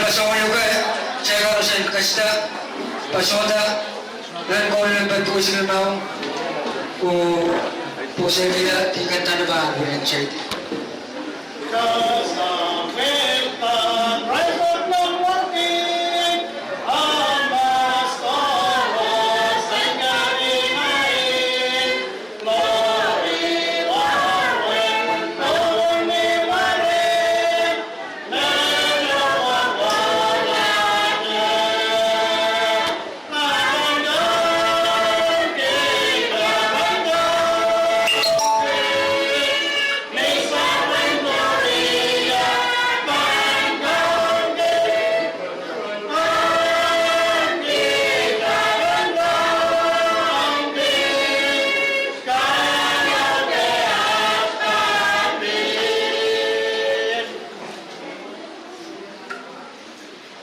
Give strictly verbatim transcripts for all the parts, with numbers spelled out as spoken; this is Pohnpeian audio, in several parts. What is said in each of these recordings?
Soangen luke, kitail koaros en kasida, poasohda, nan koul en patohsang mwahu, oh, pwoson ida, Deacon Tano pahn wia kitail.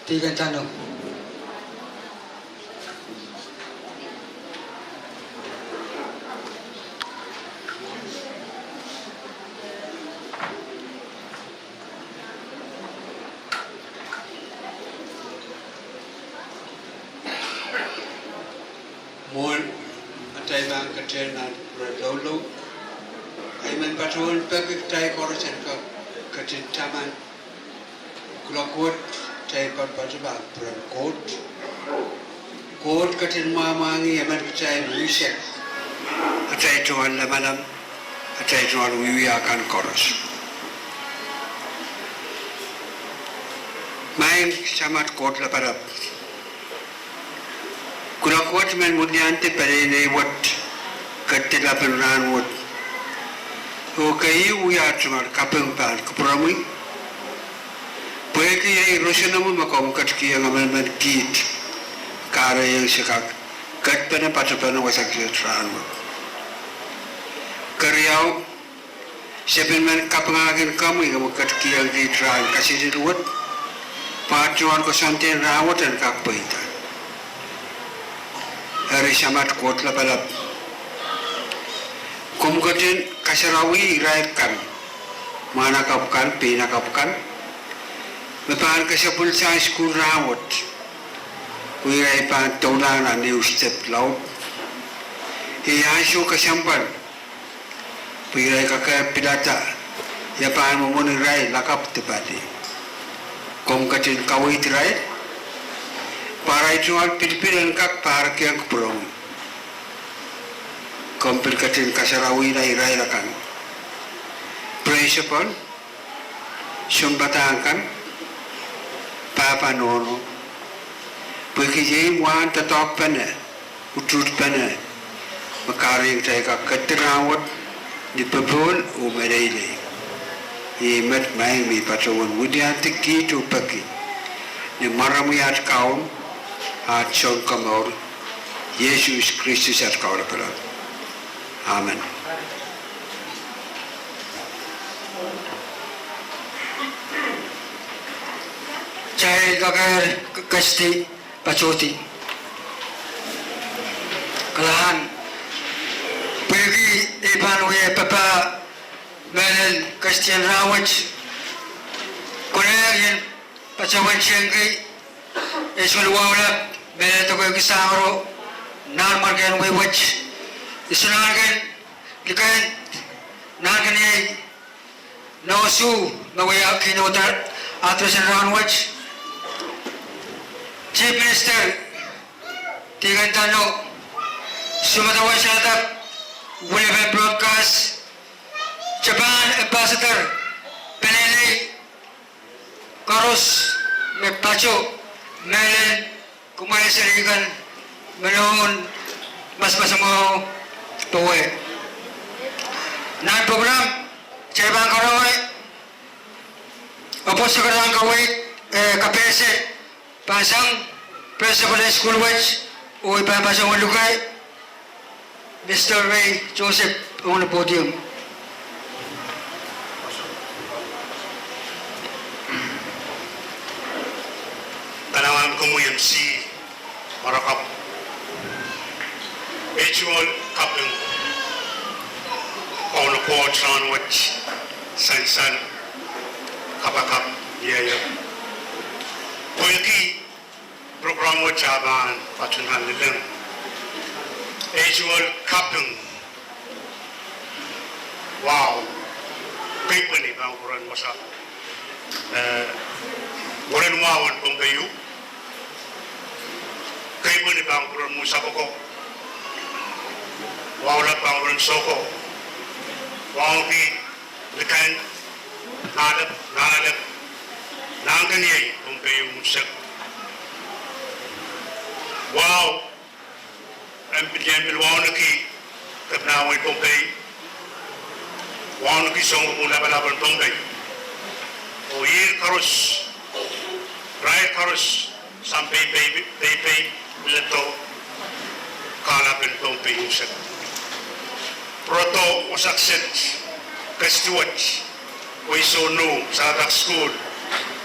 Deacon Tano. Mwohn atail pahn ketin nan kupwuren loulou, I men patohwan peki kitail koaros en kak ketin taman. Kuloak wet, kitail patopato pahn kupwuren Koht. Koht ketin mwamwahngih emen kitail unsek, atail tungoal lamalam, atail tungoal wiewia kan koaros. Maing Samat Koht Lapalap, kuloak wet men mwudiandi peneinei wet, ketilapen rahn wet. Oh ke iang wia tungoal kaping pahn kupwuromwi. Pwehki iei roson omwi me komw ketikihong emenemen kiht, kahrehiong se kak ketpene patopene wasa kiset rahn wet. Keriau, se pil men kapingahkin komwi me ketikihong kiht rahn kaselel wet, pwe tungoal koasoandi en rahn wet en kak pweida. Eri Samat Koht Lapalap, komw ketin kasarawi irail kan, mwahnakapw kan, peinakapw kan, me pahn kesempwalsang sukuhl rahn wet, pwe irail pahn doulahng nan ehu step laud. Iei ansou kesempwal pwe irail kak pilada ia pahn mwomwen irail lakapw de pali. Komw ketin kaweid irail, pwe arail tungoal pilipil en kak pahrekiong kupwuromwi. Komw pil ketin kasarawihla irail akan, principal, sounpadahk kan, pahpa nohno, pwehki iei mwahn doadoahkpene, utuhtpene, me kahrehiong kitail kak kedi rahn wet ni popohl oh meleilei. Iei met maing me I patohwan wiliandi kiht oh peki ni mwaromwi at Kaun, at Sounkomour, Sises Kristus at Kaun Lapalap. Amen. Kitail kak kasdi, patohdi. Kalahngan, pwehki I pahn wia papah mehlel kasdi en rahn wet, konehng en patohwan tengki, e solahr waunap mehlel doadoahk en Sangro, Nanmwarkien Wehi wet, Iso Nahnken, Likend, Nahnken Iei, Nohsu, me wia keynote address en rahn wet, Chief Minister, Deacon Tano, Sumadawen Saradak, William Broadcast, Japan Ambassador, peneinei koaros me patoh mehlel, kumwail seri kan me nohn masamasomwahu powe. Nan program, kitail pahn karawe, apwosokadahn kaweid, eh, kapehse, pahn sang principal en sukuhl wet, oh I pahn patohwan luke Mister Ray Joseph ong podium. Kalahngan komwi M C, mwahnakapw, ei tungoal kaping, Kauno Koht, rahn wet, sansal, kapakap, ieier. Wet ah pahn patohwan lelehng. Ei tungoal kaping. Wahu. Keipweni pahn kupwuren wasa, eh, kupwuren wahu en Pohnpei u. Keipweni pahn kupwuren mwohn sapwoko. Wahu lap pahn kupwuren sohko. Wauneki likan, nahnalek, nahnalek, nahnkeniei Pohnpei unsek. Wahu, en pil, en pil wauneki kepina wehin Pohnpei, wauneki sounkopwung lapalap en Pohnpei. Oh irail koaros, irail koaros sang peipei, peipei, ledo, kahlap en Pohnpei unsek. Pwurodo wasa kiset, kesti wet, wehi sounu, saradak sukuhl,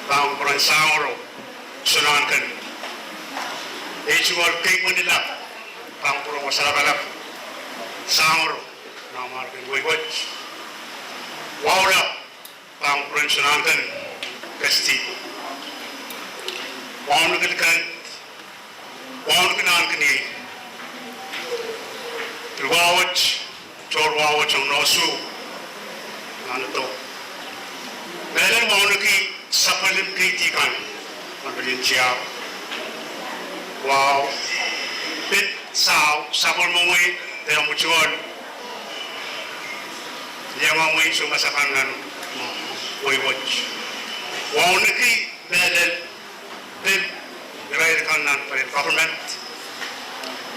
pahn kupwuren Sangoro, Sonahnken. Ei tungoal keipweni lap pahn kupwuren wasa lapalap, Sangoro, nan mwarkien wehi wet. Wahu lap pahn kupwuren Sonahnken, kesti. Wauneki likan, wauneki nahnkeniei. Pil wahu wet, tohr wahu wet ong Nohsu, nan Ledo. Mehlel wauneki sapwellime keidi kan, nan pelien tiahk. Wahu, pil sahu, sapwellime mwehi, de mwohn tungoal, iangahki mwehi soumas akan nan wehi wet. Wauneki mehlel, pil irail kan nan pelien government,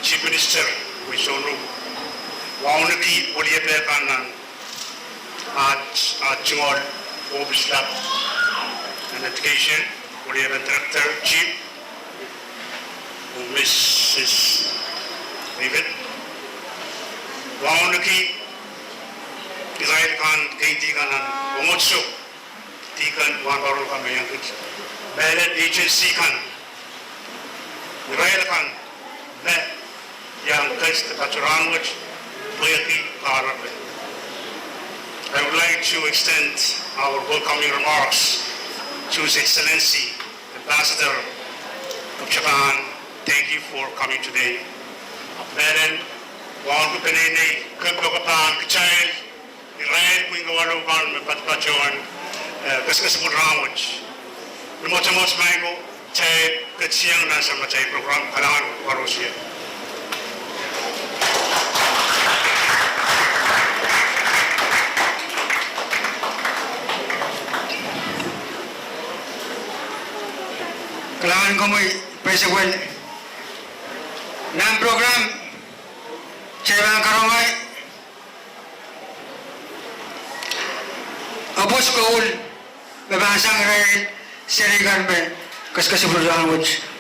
Chief Minister, wehi sounu. Wauneki weliepe kan nan at, at tungoal ohpis lap nan education, weliepen director, chief, oh Mrs David. Wauneki irail kan, keidi kan nan Mwomwohdiso, deacon, wahnpoaron kan me iang kit. Mehlel agency kan, irail kan me iang kit de patoh rahnwet, pwehki kahrepe. I would like to extend our welcoming remarks to His Excellency Ambassador of Japan. Thank you for coming today. Mehlel wauneki peneinei kempoakepahn kitail, irail pwihn kawalu kan me patopatohwan, eh, kesakesempwul rahnwet. Ni mwotomwot maing ko, kitail ketieng nan samatail program, kalahngan koaros ie. Kalahngan komwi, Principal. Nan program, kitail pahn karonge, opos koul, me pahn sang irail seri kan me kesakesempwul rahnwet.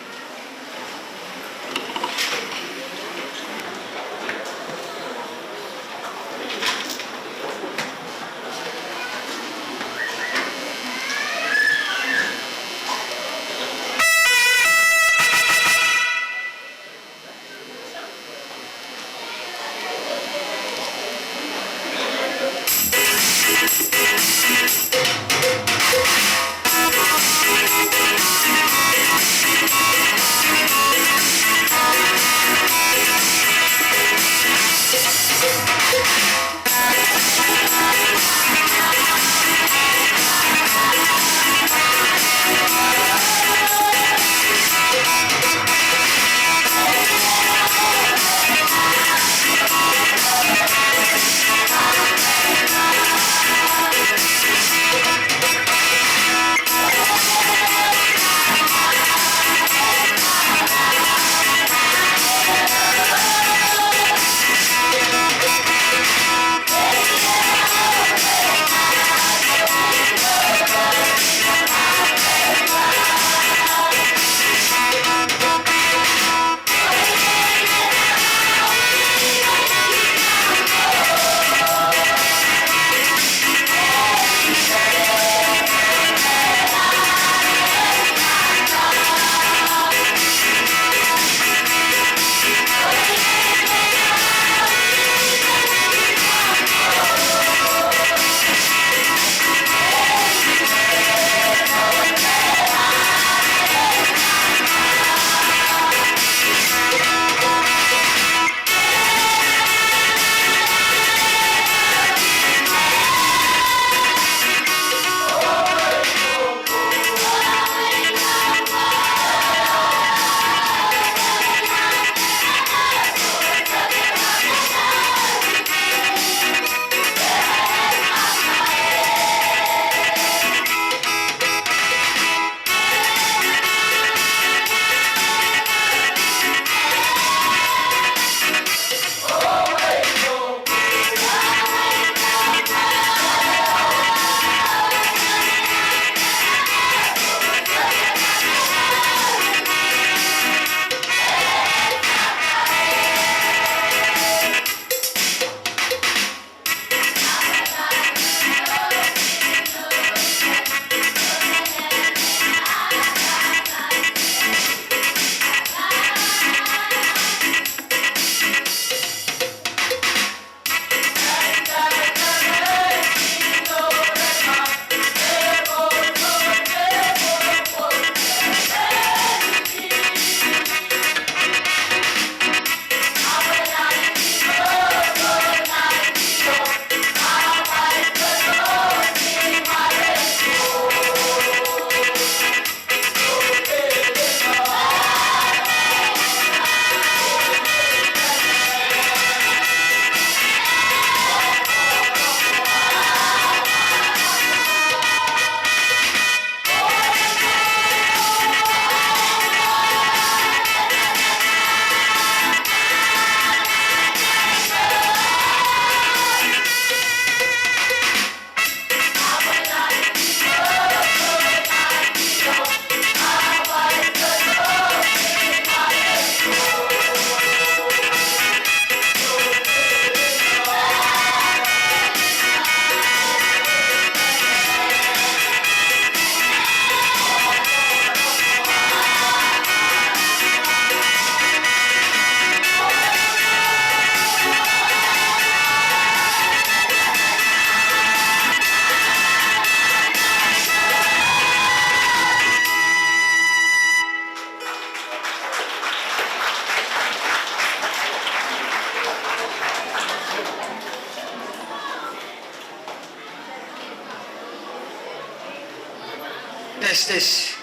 Testes.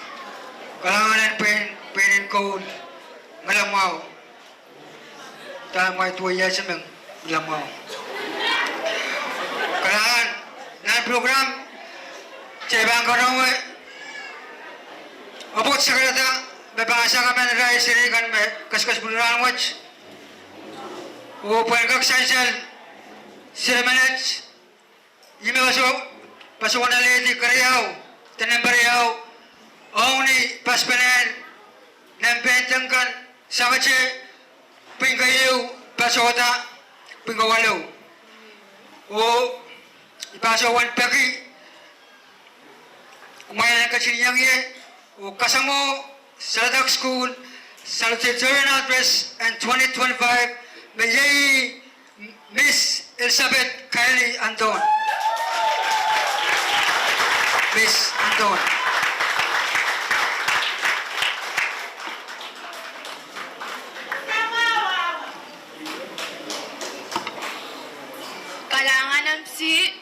Kalahngan en pwihn, pwihn en koul, Ngilamwahu. Dahme I duwehte me Ngilamwahu. Kalahngan, nan program, kitail pahn karaun, eh, pwoat sakarada, me pahn sakamen irail seri kan me keskesepwil rahnwet. Oh pwehn kak sansal seri menet, ih me patohwan alehdi keriau, de nempe riau, ong ni pasapenen nempe en teng kan, Samete, pwihn keieu patohda pwihn kawalu. Oh I patohwan peki kumwail en ketin iang ie, oh kasamwo Saledek School salutatorial address en twenty twenty-five, me iei Miss Elizabeth Kylie Anthon. Miss Anthon. Kalahngan M C.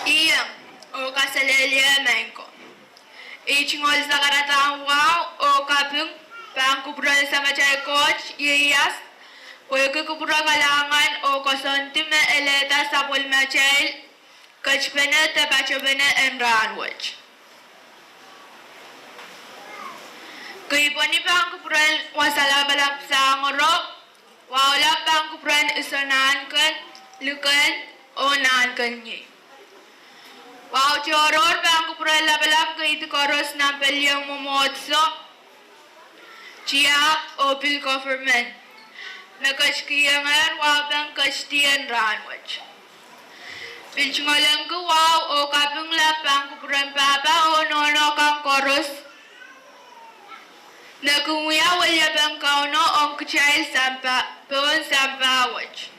Iang, oh kaselehlie maing ko. Ei tungoal sakaradahn wahu oh kaping pahn kupwuren Samatail Koht ieias, pwehki kupwure kalahngan oh koasoandi me elehda sapwellimatail ketipene de patopene en rahnwet. Kihpweni pahn kupwuren wasa lapalap Sangoro, wahu lap pahn kupwuren Iso Nahnken, Likel, oh Nahnken Iei. Wahu tohrohr pahn kupwuren lapalap keidi koaros nan pelien mwomwohdiso, tiahk oh pil government me ketikihongehr wahupen ketidi en rahnwet. Pil tungoal ong wahu oh kaping lap pahn kupwuren pahpa oh nohno kan koaros me kin wia weliepen Kauno ong kitail sampah, pohn sampah wet.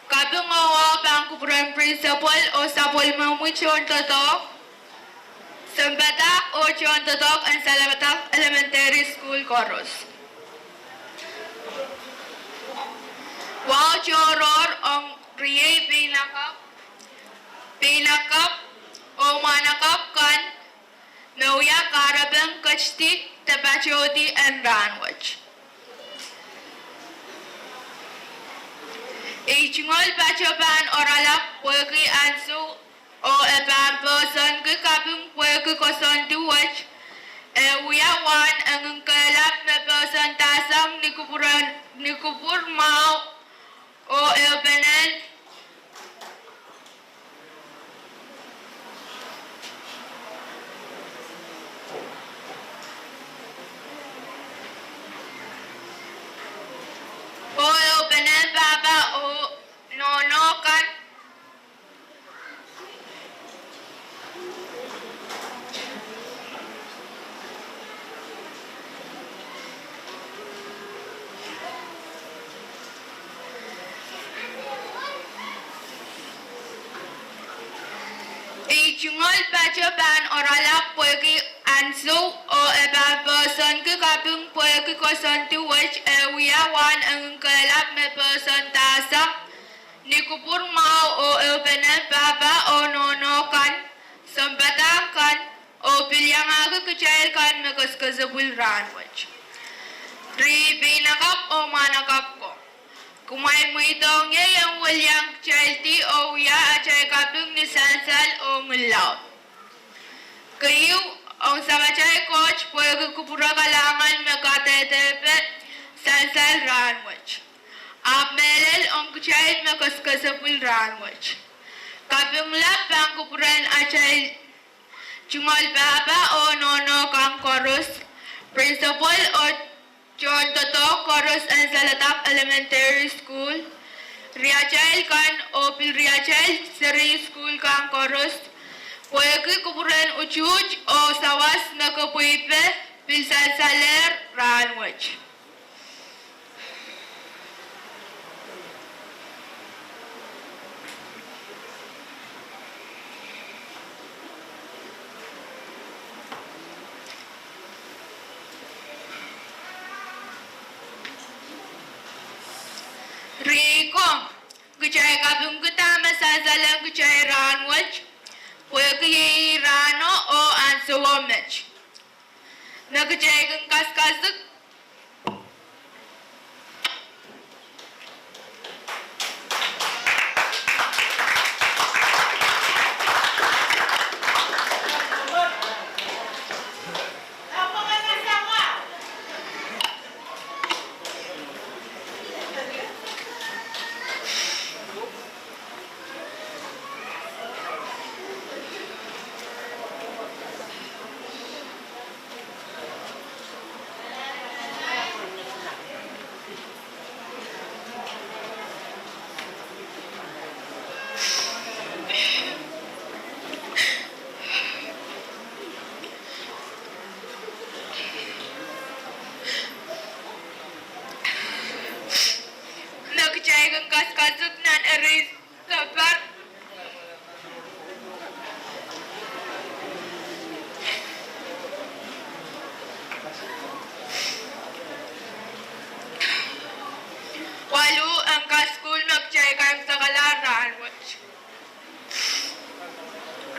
Kaping oh wahu pahn kupwuren principal oh sapwellime tohndoadoahk, sounpadahk oh tohndoadoahk en Saledek Elementary School koaros. Wahu tohrohr ong riei peinakapw, peinakapw oh mwahnakapw kan me wia kahrepen ketidi de patohdi en rahnwet. Ei tungoal pato pahn oaralap pwehki ansou oh e pahn poahsoanki kaping pwehki koasoandi wet, e wia wahn enginkehlap me poahsoandahsang ni kupwur, ni kupwur mwahu oh ehupenen oh ehupenen pahpa oh nohno kan. Ei tungoal pato pahn oaralap pwehki ansou oh e pahn poahsoanki kaping pwehki koasoandi wet, e wia wahn enginkehlap me poahsoandahsang ni kupwur mwahu oh ehupenen pahpa oh nohno kan, sounpadahk kan, oh pil iangahki kitail kan me keskesepwil rahnwet. Riei peinakapw oh mwahnakapw ko, kumwail mweidohng ie en weliang kitaildi oh wia atail kaping ni sansal oh ngilngaun. Keieu, ong Samatail Koht pwehki kupwure kalahngan me kadehdepe sansal rahnwet, ahpw mehlel ong kitail me keskesepwil rahnwet. Kaping lap pahn kupwuren atail tungoal pahpa oh nohno kan koaros, principal oh tohndoadoahk koaros en Saledek Elementary School, riatail kan oh pil riatail seri sukuhl kan koaros, Pwehki kupwuren utuht oh sawas me ke pweipe pil sansalehr rahnwet. Riei ko, kitail kapingkihda me sansalehng kitail rahnwet, pwehki iei rahno oh ansouo met. Me kitail kin kaskasik. Me kitail kin kaskasik nan erei sampah. Waluh en kasukuhl me kitail kaimwisekala rahnwet.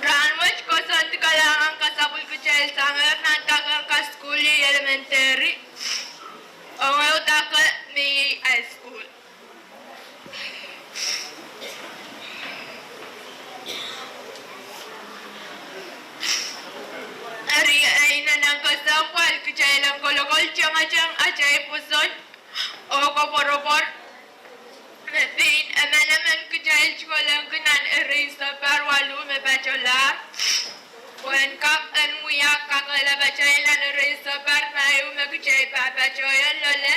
Rahnwet koasoandi kalahngan kasapwil kitail sangehr nan dake en kasukuhl iei elementary, oh ehu dake me iei high school. Eri, e inenen kesempwal kitail en kolokol tengeteng atail pwoson oh koapworopwor me pein emenemen kitail tungoaleki nan erei sampah waluh me patohlahr, pwehn kak en wia kakehlapatail nan erei sampah pahieu me kitail pahn patohiong loale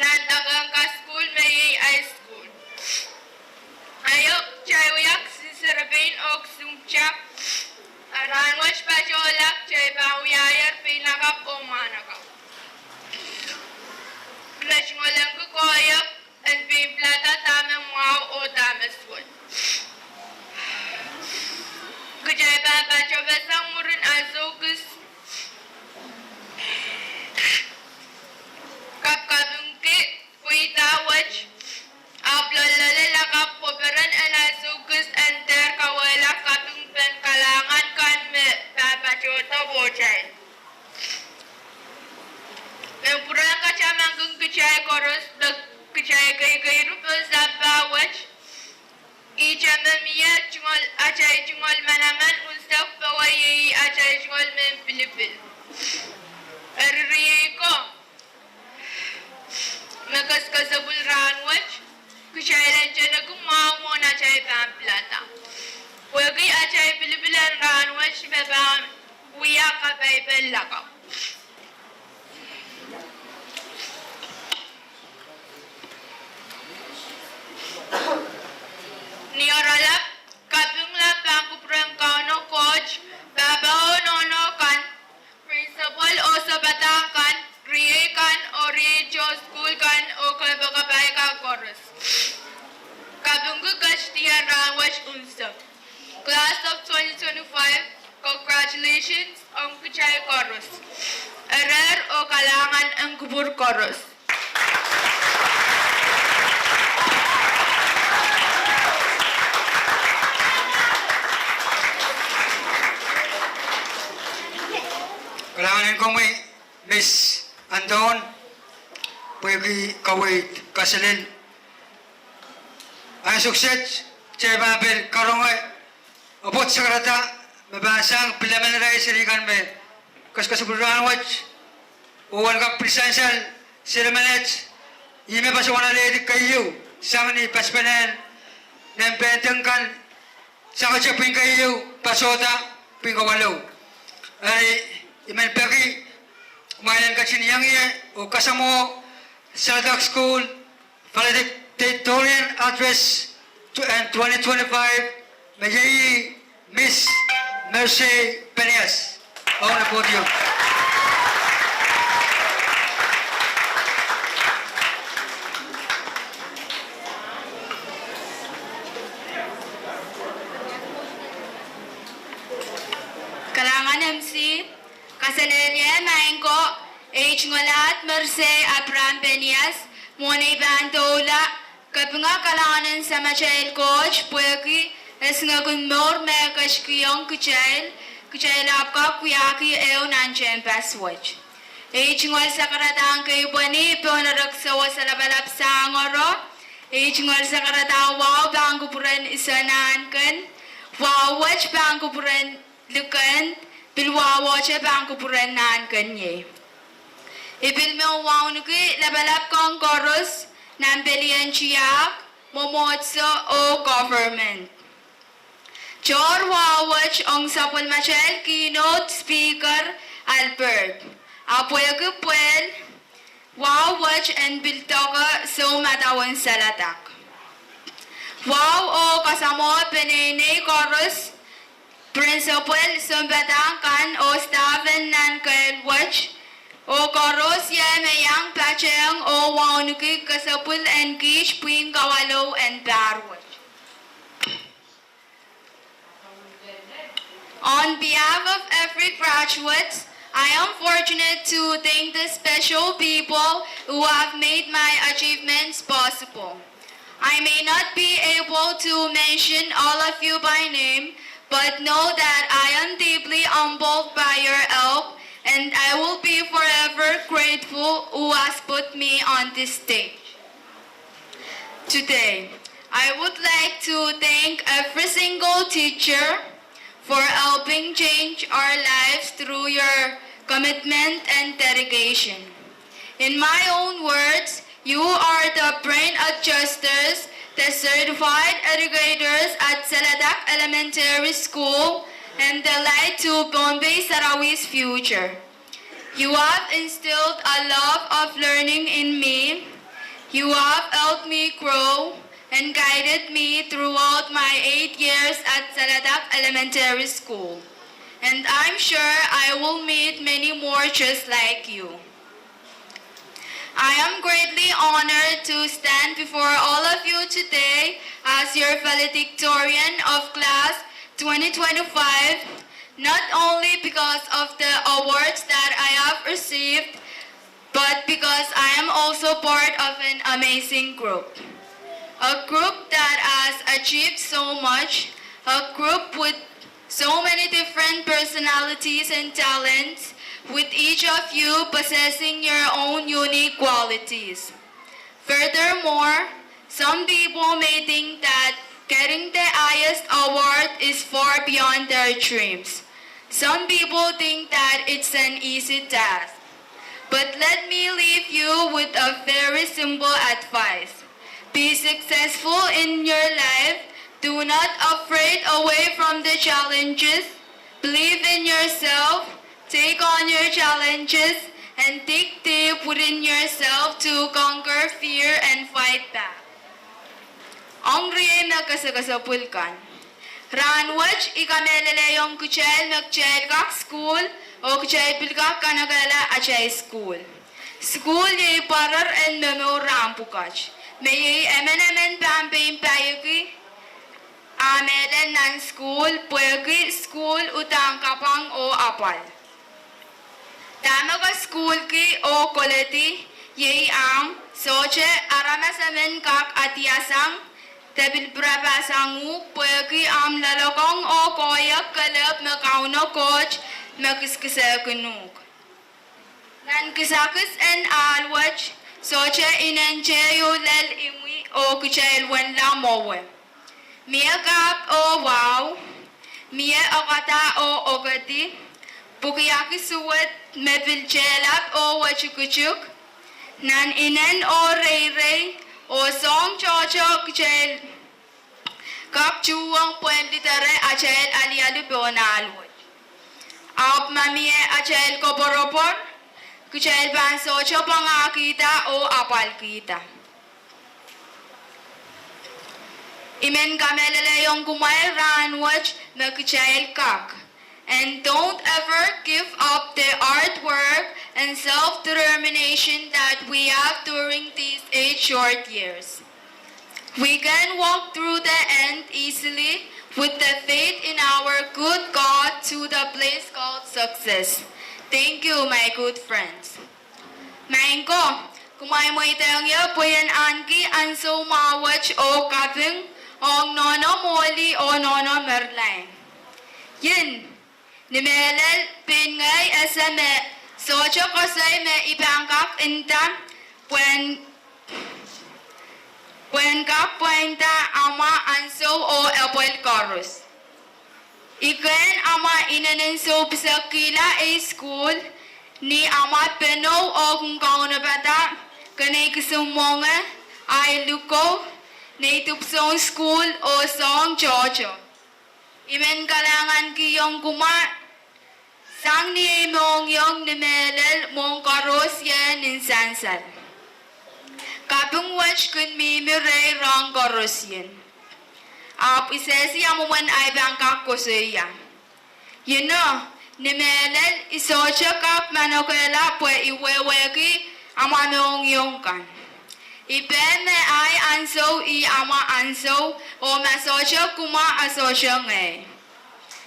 nan dake en kasukuhl me iei high school. Aio, kitail wia kisin serepein oh kisin pwutak. A rahnwet patohla kitail pahn wiahier pein lakapw oh mwahnakapw. Me tungoalengki koahiek en pein pilada dahme mwahu oh dahme suwed. Kitail pahn patopeseng mwurin ansou kis kapkapingki pweida wet, ahpw loalloale lakapw pwe peren en ansou kis en dehr kawehla kapingpen kalahngan kan me pahn patohdo pwohtail. Me pwurehng katamankin kitail koaros me kitail keikeiru pohn sampah wet, ihte me mie tungoal, atail tungoal manaman unsek powe iei atail tungoal mehn pilipil. Eri riei ko, me kesakesapwil rahnwet, kitail en teneki mwahu mwohn atail pahn pilada, pwehki atail pilipil en rahnwet me pahn wia kapaipel lakapw. Ni oaralap, kaping lap pahn kupwuren Kauno Koht, pahpa oh nohno kan, prinsipal oh sounpadahk kan, riei kan oh rieito sukuhl kan oh kempoakepahi kan koaros. Kapingki ketidien rahnwet unsek. Class of twenty twenty-five, congratulations ong kitail koaros. Erehr oh kalahngan en kupwur koaros. Kalahngan en komwi, Miss Anton, pwehki kaweid kaselel. Ansou kiset, kitail pahn pil karonge apwoat sakarada me pahn sang pilemen irail seri kan me kesakesapwil rahnwet, oh wen kak pil sansal seri menet, ih me patohwan alehdi keieu sang ni patpenen mehn pein deng kan, sangete pwihn keieu patohda pwihn kawalu. Eri, I men peki kumwail en ketin iang ie oh kasamwo Saledek Sukuhl, Faledik Deitorian Address en twenty twenty-five, me iei Miss Mercy Penias, on the podium. Kalahngan M C, kaselehlie maing ko, ei tungoal ahd Mercy Abraham Penias, mwohn ei pahn doula, kapinga kalahngan en Samatail Koht pwehki e singek en mour me e ketikihong kitail, kitail ahpw kak wiahki ehu nan tehnpas wet. Ei tungoal sakaradahn keipweni pohn erekiso wasa lapalap Sangoro. Ei tungoal sakaradahn wahu pahn kupwuren Iso Nahnken. Wahu wet pahn kupwuren Likend, pil wahu wet pahn kupwuren Nahnken iei. I pil men wauneki lapalap kan koaros nan pelien tiahk, mwomwohdiso oh government. Tohr wahu wet ong sapwellimatail keynote speaker Albert, ahpw pwehki pwehl, wahu wet en pil doke soumadawin saladak. Wahu oh kasamwo peneinei koaros, principal, sounpadahk kan oh staff en nan kehl wet, oh koaros iei me iang patehng oh wauneki kesepwil en kiht pwihn kawahlou en pahr wet. On behalf of every graduate, I am fortunate to thank the special people who have made my achievements possible. I may not be able to mention all of you by name, but know that I am deeply humbled by your help, and I will be forever grateful who has put me on this stage. Today, I would like to thank every single teacher for helping change our lives through your commitment and dedication. In my own words, you are the brain adjusters, the certified educators at Seladak Elementary School, and the light to Pohnpei Sarawi's future. You have instilled a love of learning in me. You have helped me grow and guided me throughout my eight years at Seladak Elementary School. And I'm sure I will meet many more just like you. I am greatly honored to stand before all of you today as your valedictorian of class twenty twenty-five, not only because of the awards that I have received, but because I am also part of an amazing group. A group that has achieved so much, a group with so many different personalities and talents, with each of you possessing your own unique qualities. Furthermore, some people may think that getting the highest award is far beyond their dreams. Some people think that it's an easy task. But let me leave you with a very simple advice. Be successful in your life. Do not afraid away from the challenges. Believe in yourself. Take on your challenges and dig deep within yourself to conquer fear and fight back. Ong riei me kesekesepwil kan, rahnwet I kamehlelehiong kitail me kitail kak sukuhl, oh kitail pil kak kanekehla atail sukuhl. Sukuhl iei pwarer en momour rahn pwukat. Me iei emenemen pahn pein paieki ah mehlel nan sukuhl, pwehki sukuhl uhdahn kapwang oh apwal. Dahme ke sukuhlki oh koledi, iei ahmw, sohte aramas emen kak adiasang de pil pirapasang uhk, pwehki ahmw loalokong oh koahiek kelehpw me Kauno Koht me kiskisehkin uhk. Nan kisakis en ahl wet, sohte inenteieu lel imwi oh kitail wenla mwowe. Mie kahpw oh wahu, mie okada oh okedi, pwukiaki suwed me pil tehlap oh wetikitik, nan inen oh reirei, oh soahng tohto kitail kak tuhwong pwehn lidere atail alialu pohn ahl wet. Ahpw ma mie atail koapworopwor, kitail pahn sohte pwangahkihda oh apwalkihda. I men kamehlelehiong kumwail rahnwet me kitail kak. And don't ever give up the hard work and self-determination that we have during these eight short years. We can walk through the end easily with the faith in our good God to the place called success. Thank you, my good friends. Maing ko, kumwail mweidohng ie pwe I en ahneki ansou mwahu wet oh kaping ong nohno Moli oh nohno Merlain. Ien, ni mehlel, pein ngehi ese me sohte koasoi me I pahn kak nda pwehn, pwehn kak pwainda amwa ansou oh epwel koaros. I kehn amwa inenen soupisekihla ei sukuhl, ni amwa penou oh kin kaunopada, kenei kisin mwenge, ahi likou, nei dipwisoun sukuhl oh soahng tohto. I men kalahngankihong kumwa sang ni ei mohngiong ni mehlel mwohn koaros ie nin sansal. Kaping wet kin mihmi rehi rohng koaros ien. Ahpw I sehse ia mwomwen ahi pahn kak koasoia. You know, ni mehlel I sohte kak manokehla pwe I wehwehki amwa mohngiong kan. I pehm me ahi ansou ih amwa ansou, oh ma sohte kumwa a sohte ngehi.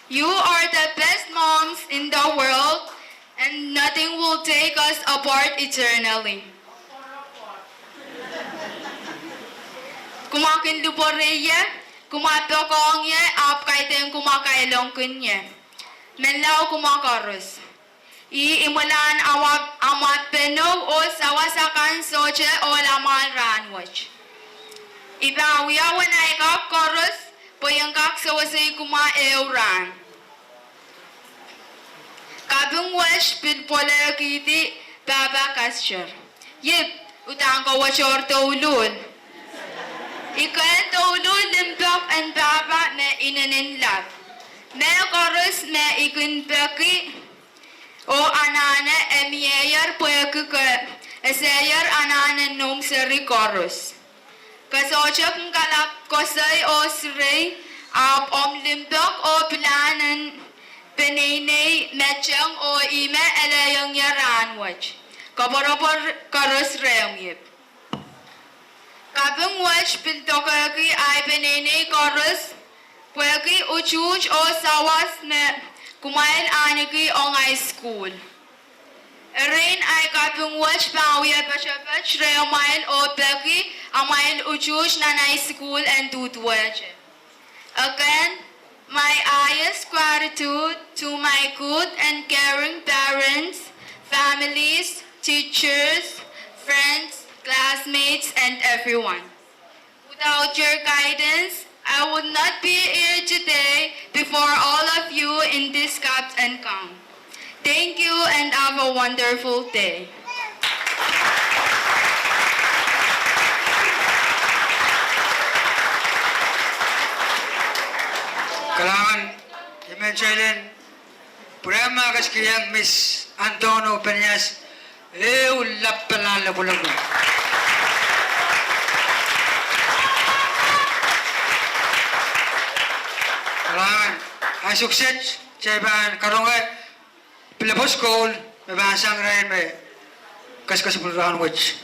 You are the best moms in the world, and nothing will take us apart eternally. Kumwa kin lipwoare ie, kumwa poakohng ie, ahpw kaidehn kumwa kailongkin ie. Menlau kumwa koaros. Ih imwilahn amwa, amwa penou oh sawas akan sohte ohl amwail rahnwet. I pahn wia uwen ahi kak koaros pwe I en kak sewesei kumwa ehu rahn. Kaping wet pil pwelekihdi Pahpa Kaster. Ih udahn kowe tohr douluhl. I kehn douluhl limpoak en Pahpa me inenen lap. Mehkoaros me I kin peki oh anahne e mieier pwehki ke eseier anahn en noumw seri koaros. Ke sohte kin kalap koasoi oh sirei, ahpw omw limpoak oh pilahn en peneinei me teng oh ih me elehiong ie rahnwet. Koapworopwor koaros rehmw ih. Kaping wet pil dokehki ahi peneinei koaros pwehki utuht oh sawas me kumwail ahneki ong ahi sukuhl. Erein ahi kaping wet pahn wia poatopoat rehmwail oh peki amwail utuht nan ahi sukuhl en duduwehte. Again, my highest gratitude to my good and caring parents, families, teachers, friends, classmates, and everyone. Without your guidance, I would not be here today before all of you in this cups and crown. Thank you and have a wonderful day. Kalahngan, I men teilen pwurehng me ketikihong Miss Antono Penias ehu lapalahn lopwulopwul. Kalahngan, ahi sukset, kitail pahn karonge Pilipos Koul me pahn sang irail me kesikesik pwil rahnwet.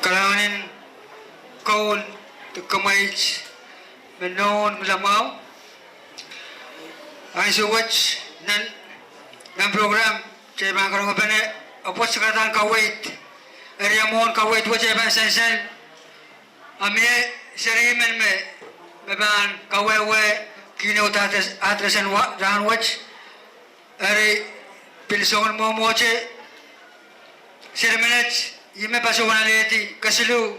Kalahngan en koul de kamweit me nohn lamau. Ansou wet nan, nan program, kitail pahn karongpene, apwoat sakadahn kaweid. Eri mwohn kaweid wet, kitail pahn sansal. A mie seri men me, me pahn kawehwe keynote address, address en wa-, rahnwet. Eri pil soangen mwomwohte, seri menet, ih me patohwan alehdi kesiluh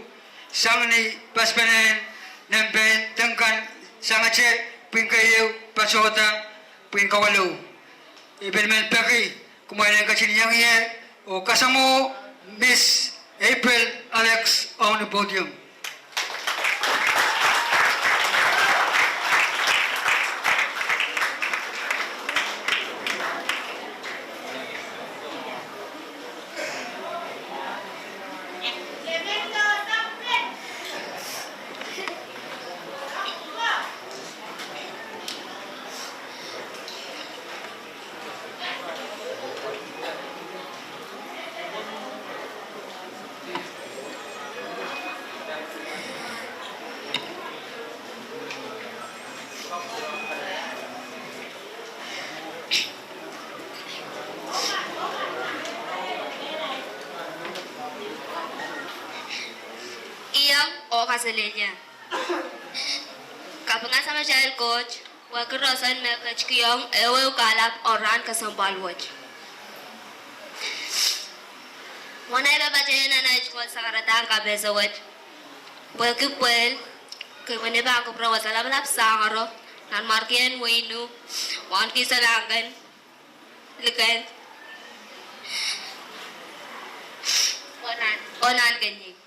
sang ni pasapenen nempehn deng kan sangete pwihn keieu patohda pwihn kawalu. I pil men peki kumwail en ketin iang ie oh kasamwo Miss April Alex ong ni podium. Iang oh kaselehlie. Kapinga Samatail Koht, wehwehki roson me ketikihong ehuehu kahlap oh rahn kesempwal wet. Mwohn ei pahn patehng nan ei koul sakaradahn kapehse wet, pwehki pwehl, ke wini pahn kupwure wasa lapalap sang aro, nan mwarkien wehin U, mwahnki solahngan, liken, oh nan, oh nan kenieng.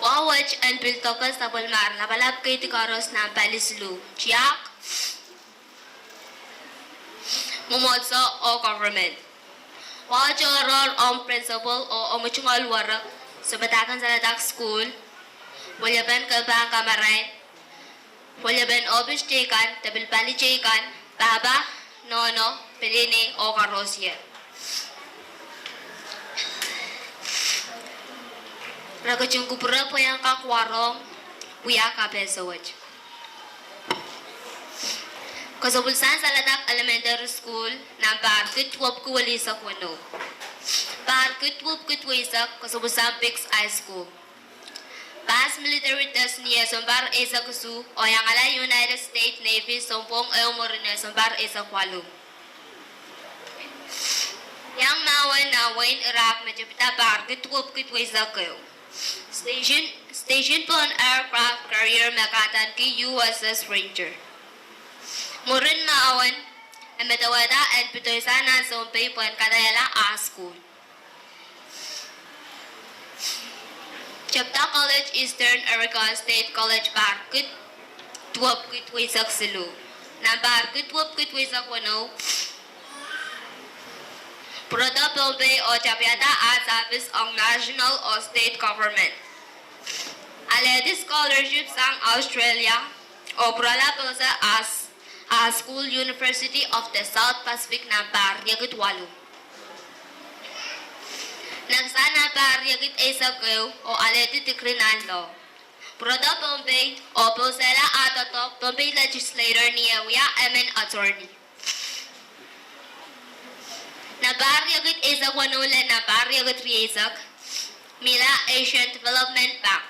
Wah wet en pil doke sapwellimar lapalap kei di koaros nan pali siluh, tiahk, mwomwohdiso oh government. Wah tohrohr ong principal oh omw tungoal werek, sounpadahk en saledak sukuhl, weliepen kempoak kamarain, weliepen ohpis teikan, de pil pali teikan, pahpa, nohno, pelien oh koaros ie. Re ketin kupwure pwe iang kak warohng wia kapehse wet. Kesepwilsang saledak elementary school nan pahr kid duwepwiki welisek weneu. Pahr kid duwepwiki duweisek kesepwilsang Biggs High School. Pass military test ni eh sounpar eisek isuh oh iangala United States Navy sounpwong ehu mwurin eh sounpar eisek waluh. Iang mahwen nan wehin Iraq me tepida pahr kid duwepwiki duweisek ehu. Station, station pohn aircraft carrier me kahdaneki U S S Ranger. Mwurin mahwen, e medewehda en pedoisang nan Sounpei pwehn kadaiala ah sukuhl. Tepida college Eastern Oregon State College pahr kid duwepwiki duweisek siluh. Nan pahr kid duwepwiki duweisek weneu, pwurodo Pohnpei oh tapihada ah service ong national oh state government. Alehdi scholarship sang Australia oh pwurala pousehla ah sukuhl University of the South Pacific nan pahr riekid waluh. Neksang nan pahr riekid eisek ehu oh alehdi degree nan law. Pwurodo Pohnpei oh pousehla ah doadoahk Pohnpei legislator ni eh wia emen attorney. Nan pahr riekid eisek weneu lel nan pahr riekid rieisek, mihla Asian Development Bank.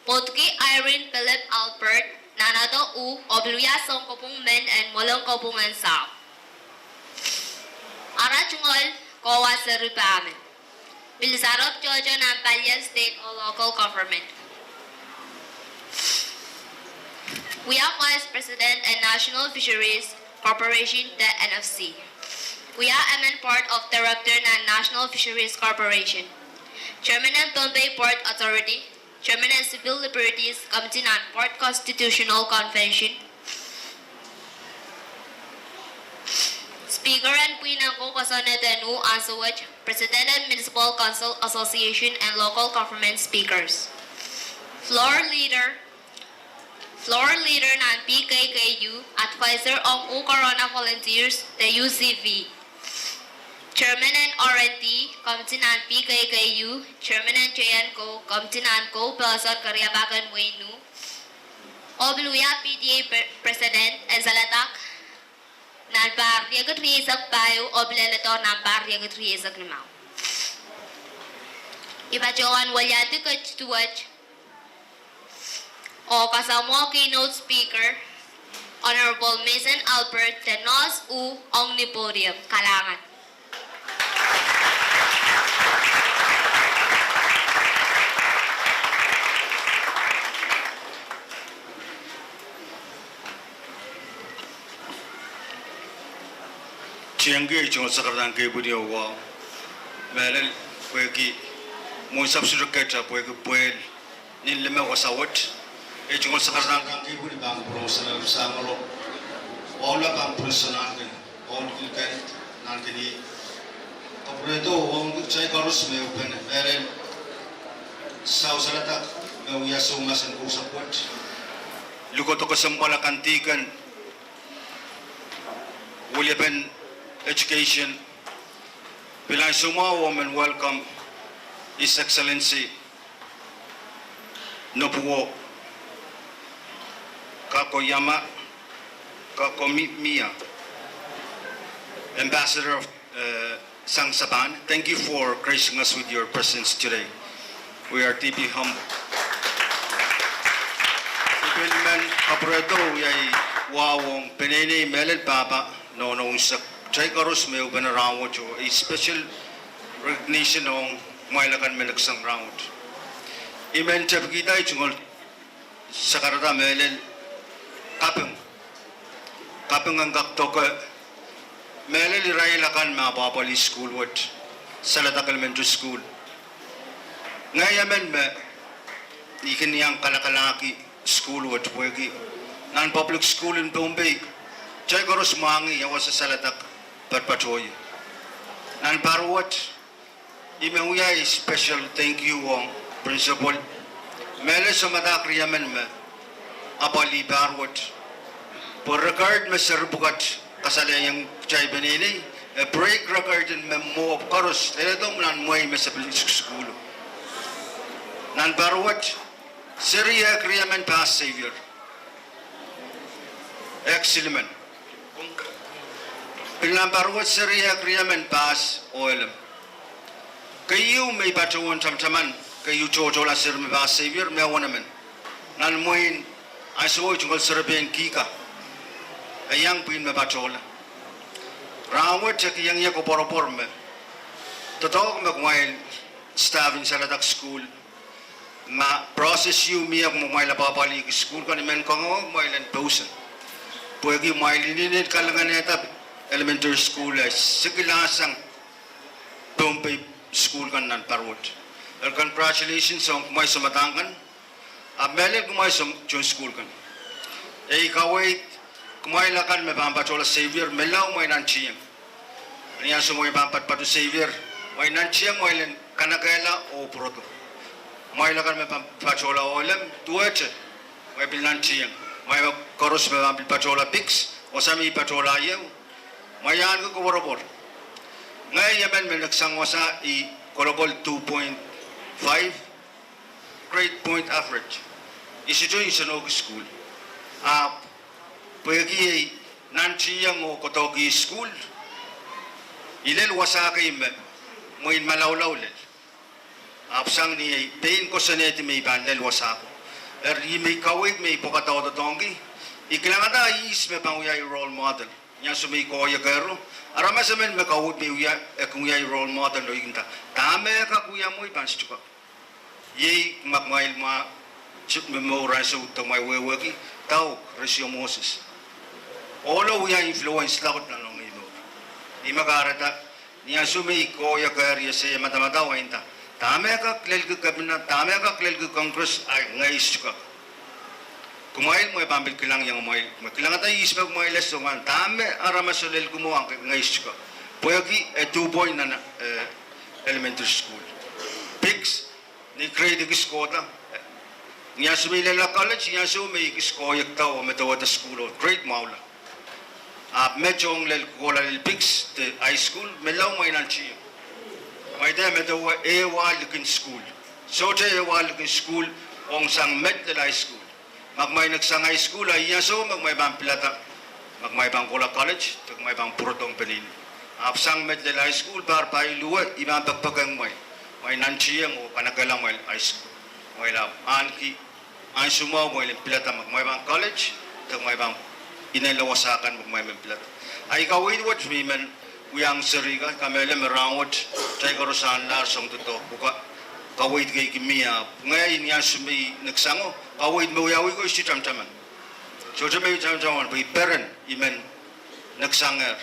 Pwoudki Irene Philip Alpert nan ahdo uh oh pil wia sounkopwung men en Mwoalen kopwung en Sahpw. Ara tungoal kohwa seri pahmen. Pil sarohp tohto nan palien state oh local government. Wia Vice President en National Fisheries Corporation de N F C. Wia emen Board of Director nan National Fisheries Corporation. Chairman en Pohnpei Port Authority. Chairman en Civil Liberties Committee nan Port Constitutional Convention. Speaker en pwihn en kou kosonned en U ansou wet, President en Municipal Council Association and Local Government Speakers. Floor leader, Floor leader nan P K K U, advisor ong U Corona Volunteers de U C V. Chairman en R and D, committee nan P K K U, chairman en J N C O, committee nan Kowe Poahsoan Keriapaken Wein U. Oh pil wia P T A pre-, president en saledak nan pahr riekid rieisek pahieu oh pil leledo nan pahr riekid rieisek limau. I patohwan weliandi ketin duwet oh kasamwo keynote speaker, Honorable Mason Albert, de nohs u ong ni podium. Kalahngan. Tiengki, ei tungoal sakaradahn kepwini oh wahu. Mehlel, pwehki mwohn subject keta, pwehki pwehl nin lime wasa wet, ei tungoal sakaradahn kepwini pahn pwurehng sang, sang oro. Wahu la pahn pwurehng sang nan kin, wahu kin kin nan kin i. Kapwurehdo ong kitail koaros me ehupene, mehlel, sahu saledak me wia soumas en kousapw wet. Lukodo kesempwal akan, dihken weliepen education, pil ansou mwahu oh men welcome His Excellency Nobuo Kagoyama, Kagomiya, Ambassador of, uh, sang Sapan. Thank you for gracing us with your presence today. We are deeply humbled. I pil men kapwurehdo oh wia ei wahu ong peneinei mehlel, pahpa, nohno, unsek, kitail koaros me ehupene rahnwet oh a special recognition ong kumwail akan me neksang rahnwet. I men tepkihda, ei tungoal sakarada mehlel kaping, kaping en kak doke mehlel irail akan me apwahpwalih sukuhl wet, Saledak Elementary School. Ngehi emen me I kin iang kalakalahki sukuhl wet pwehki nan public school en Pohnpei, kitail koaros mwahngih ia wasa Saledak patpato ie. Nan pahr wet, I men wia ei special thank you ong principal, mehlel soumwadahk riemen me apwalih pahr wet. Pwe record me seri pwukat kasalehiong kitail peneinei, e break record en me mwo koaros leledo nan mwehi me se pil sukuhlo. Nan pahr wet, seri ehk riemen pass Xavier, ehk silimen. Pil nan pahr wet, seri ehk riemen pass Oelem. Keieu me I patohwan tamataman, keieu tohtohla seri me pass Xavier, me wenemen nan mwein ansou I tungoal serepein kihka, e iang pwihn me patohla. Rahnwet e kiheng ie koapworopwor me doadoahk me kumwail staff en Saledak Sukuhl, ma process ieu mie kumwail apwahpwalihki sukuhl kan, I men kangoange kumwail en pousehla, pwehki kumwail inenen kalinganehda elementary school e sikilahsang Pohnpei sukuhl kan nan pahr wet. Eri congratulations ong kumwail soumwadahk kan, ahpw mehlel kumwail tohn sukuhl kan. Ei kaweid, kumwail akan me pahn patohla Xavier, menlau kumwail nantihong. Ni ansou me kumwail pahn patpato Xavier, kumwail nantihong kumwail en kanekehla oh pwurodo. Kumwail akan me pahn patohla Oelem, duwehte kumwail pil nantihong. Kumwail koaros me pahn pil patohla Piks, wasa me I patohla ie, kumwail ahneki koapworopwor. Ngehi emen me neksang wasa I kolokol two point five grade point average. I sohte nsenohki sukuhl, ahpw pwehki ei nantihong oh kohdohki sukuhl, I lel wasa kei me mwein malaulau lel. Ahpw sang ni ei pein kosonned me I pahn lel wasa ko, eri me I kaweid me I pwekada doadoahngki, I kilangada ihs me pahn wia ei role model. Ni ansou me I koahiekero, aramas emen me kaweid me I wia, e kin wia ei role model, oh I nda, dahme e kak wia mwo I pahn sohte kak. Iei ma kumwail mwahu me mour ansou de kumwail wehwehki, Daukaun Resio Moses, ohlo wia influence laud nan ong ei mour. Ni me kahrehda, ni ansou me I koahiekehri ese madamadau, I nda, dahme e kak lelki kepina, dahme e kak lelki Congress, a ngehi sohte kak. Kumwail me pahn pil kilang iang kumwail, me kilangada ihs me kumwail ese, dahme aramaso lelki mwo a ngehi sohte kak. Pwehki e two point nan, eh, elementary school. Piks, ni grade ekis kohda, eh, Ni ansou me I lella college, ni ansou me I kis koahiekda oh medewehda sukuhl oh grade mwahula. Ahpw met ong lel kohla lel piks de high school, me lao mwein nantihong. Mwein de medewe ehu ah likin sukuhl. Sohte ehu ah likin sukuhl, ong sang met lel high school. Ma kumwail neksang high school, a ni ansou me kumwail pahn pilada ma kumwail pahn kohla college, de kumwail pahn pwurodohng peneinei. Ahpw sang met lel high school, pahr pailuwe, I pahn pekipekehng kumwail. Kumwail nantihong oh kanekehla kumwail high school. Kumwail ahpw ahneki ansou mwahu kumwail en pilada ma kumwail pahn college, de kumwail pahn inenla wasa kan ma kumwail men pilada. Ahi kaweid wet me I men wiahiong serihka, kamehlele me rahnwet kitail koaros ahnlahr song doadoahk pwuka. Kaweid kei kin mie, ahpw ngehi ni ansou me I neksango, kaweid me wiawi ko I sohte tamataman. Sohte me I tamataman pwe I peren I men neksangehr.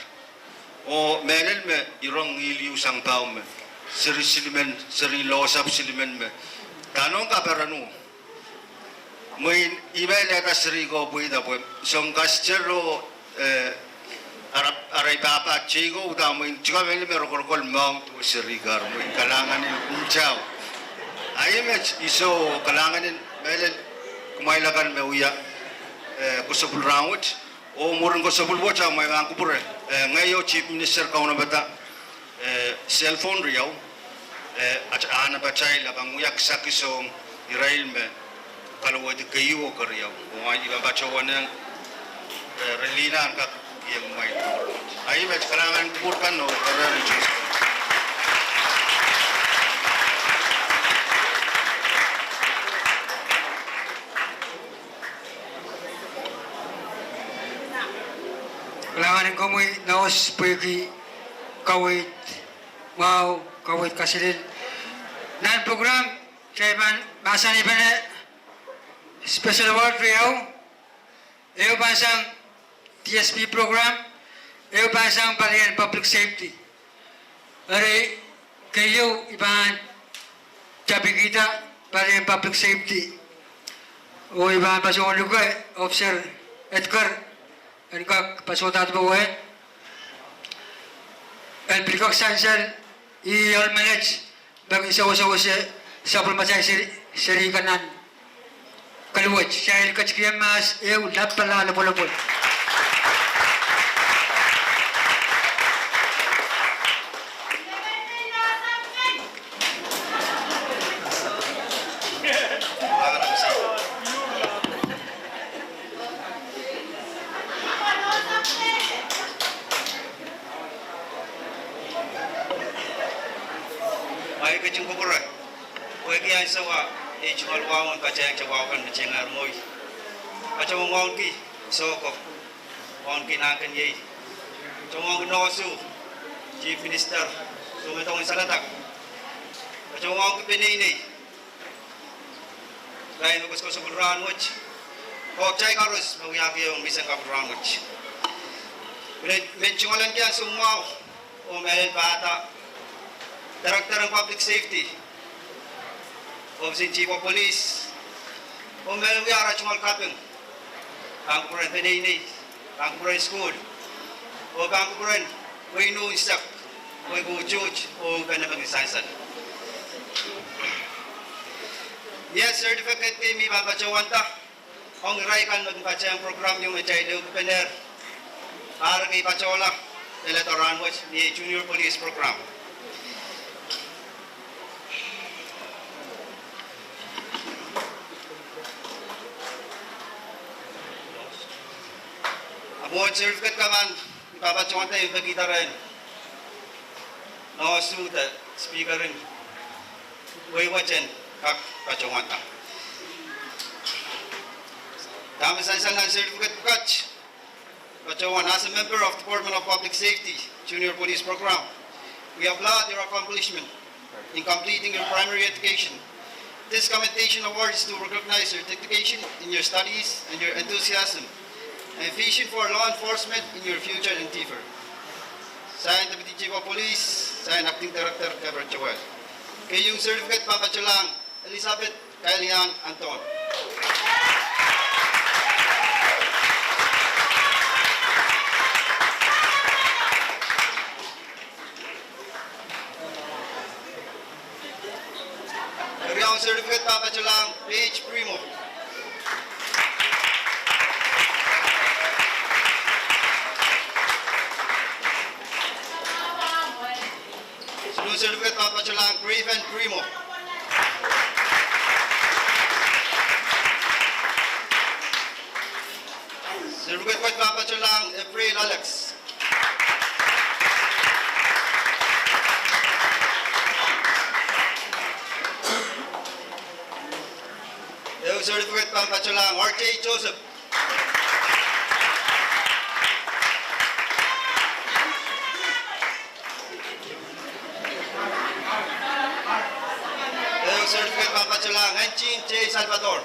Oh mehlel me I rong ngihl ieu sang pahu me seri silimen, seri lohsapw silimen me, dahnohng kaperenuo. Mwein I men lehda serihko pweida pwe soang kasdero, eh, ara, arail pahpa teikou, da mwein tiko mehlel me rokorokol mwahu duwen serihkar, mwein kalahngan en ntao. Ahi met I sou kalahngan en mehlel kumwail akan me wia, eh, kosopwul rahnwet. Oh mwurin kosopwul wet a kumwail pahn kupwure, eh, ngehi oh Chief Minister kaunopada, eh, cell phone riau, eh, at, ahn apatail a pahn wia kisakis ong irail me kalowehdi keieu oh keriau. Oh I pahn patohwanehng, eh, Relina en kak iang kumwail. Ahi met, kalahngan en kupwur kan oh rehn Sises. Kalahngan en komwi Noahs pwehki kaweid mwahu, kaweid kaselel. Nan program, kitail pahn mahsanihpene special award riau, ehu pahn sang D S P program, ehu pahn sang palien public safety. Eri keieu I pahn tapikihda palien public safety. Oh I pahn patohwan luke Officer Edgar en kak patohda powe en pil kak sansal, ih ohl menet me kin sewesewese sapwellimatail seri, serihkan nan kaluwet. Kitail ketikihong mahs ehu lapala lopwolopwol. Ahi ketin kupwure, pwehki ansou a, eh, tungoal wahu en patehng wahu kan me tengehng moi. Patohwan wauneki Sohko, wauneki Nahnkeniei, patohwan wauneki Noahs, Chief Minister, Soumedohn Saradak, patohwan wauneki peneinei, irail me koasoakoasoi rahnwet, oh kitail koaros me wiahkihong mihsang kapw rahnwet. Mehn, mehn tungoal ahneki ansou mwahu, oh mehlel pahda Director en Public Safety, Office en Chief of Police, oh mehlel wia ara tungoal kaping, pahn kupwuren peneinei, pahn kupwuren sukuhl, oh pahn kupwuren wehin unsek, wehi utuht oh pene me kin sansal. Ni certificate kei me I pahn patohwanda ong irail kan me kin patehng program ieu me kitail ehukipene, pahr kei patohla, leledo rahnwet ni ei Junior Police Program. Ahpw mwohn certificate kan me I pahn patohwanda I pekihda rehn Noahs de Speaker en wehi wet en kak patohwanda. Dahme sansal nan certificate pwukat? Patohwan, as a member of Department of Public Safety, Junior Police Program, we applaud your accomplishment in completing your primary education. This commendation award is to recognize your dedication in your studies and your enthusiasm and vision for law enforcement in your future endeavor. Signed, Deputy Chief of Police, signed, Acting Director Gabriel Joel. Keieun certificate pahn patohlahng Elizabeth Kailiang Anton. Keriaun certificate pahn patohlahng Paige Primo. Certificate pahn patohlahng Graven Primo. Certificate pahn patohlahng April Alex. Ehu certificate pahn patohlahng R J Joseph. Ehu certificate pahn patohlahng Anjin J Salvador.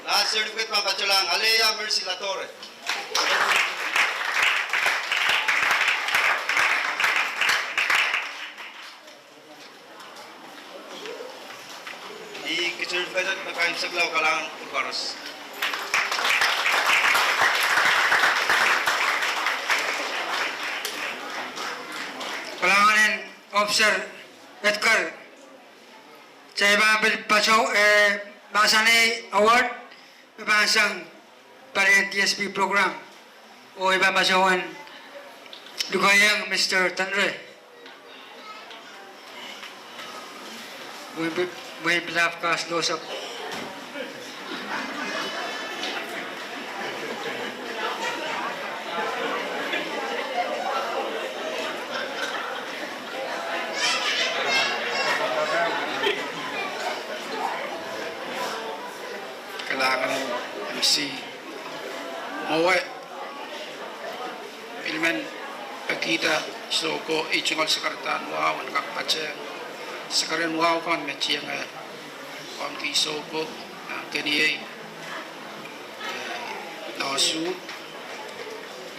Last certificate pahn patohlahng Alea Mercy Latore. Ih certificate me kaimwisekla, kalahngan koaros. Kalahngan en Officer Edgar. Kitail pahn pil patoh, eh, mahsanih award me pahn sang pali en D S P program. Oh I pahn patohwan lukehiong Mister Tanre. Mwein pi-, mwein pilap kas losap. Kalahngan en M C. Mwowe, pil men pekihda soukohp, I tungoal sakaradahn wahu en kak patehng sakarain wahu kan me tieng, eh, komiti soukohp, ah, keniei, eh, nohsu,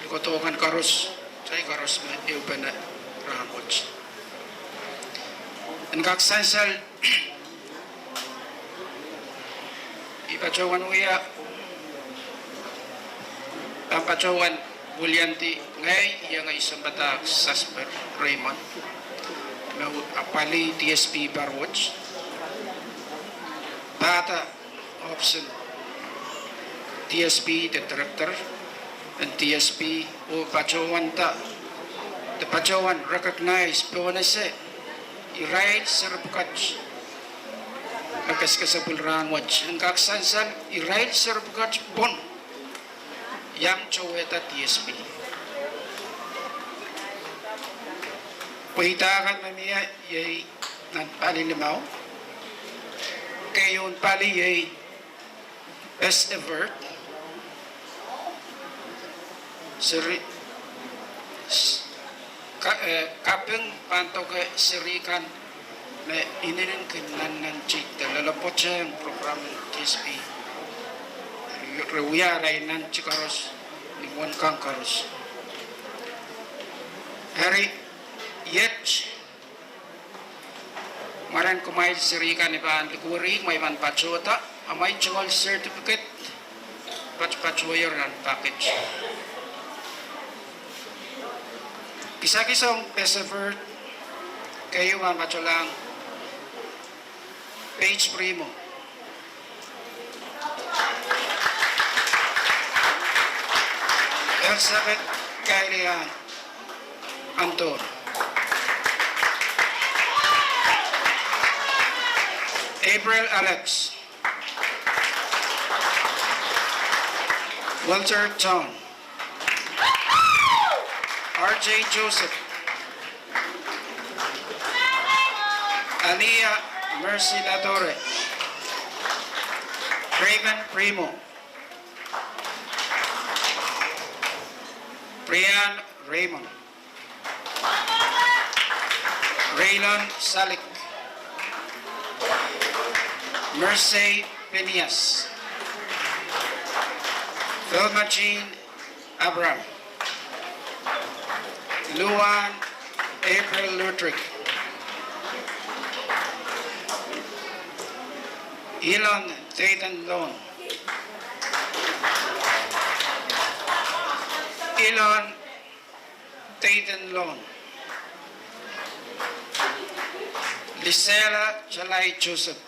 likou kan koaros, kitail koaros me ehupene rahnwet. En kak sansal, I patohwan wia, pahn patohwan wiliandi ngehi, iei ngehi sounpadahk Sasper Raymond, me apwalih D S P parawet. Pahda ohpis en D S P de director en D S P oh patohwanda, de patohwan recognize, pohnese irail seri pwukat me kesikesepwil rahnwet. En kak sansal, irail seri pwukat pwon iang towehda D S P. Pweida kan me mie iei nan pali limau. Keieun pali iei Best Effort, seri, s-, ka-, eh, kaping pahn doke seri kan me inenen kin nannanti de loalopwoatehng program en D S P. Re wia arail nanti koaros ni uwen kan koaros. Eri, iet mwaren kumwail seri kan I pahn likwerih, kumwail pahn patohda amwail tungoal certificate, patopatohier nan package. Kisakis ong Best Effort, keieu pahn patohlahng Paige Primo. Elizabeth Kylie Ann Anton. April Alex. Walter Town. R J Joseph. Alia Mercy Latore. Raven Primo. Brian Raymond. Raylon Salik. Mercy Phineas. Velma Jean Abraham. Luan April Ludwig. Elon Dayton Lon. Elon Dayton Lon. Lisela Chalai Joseph.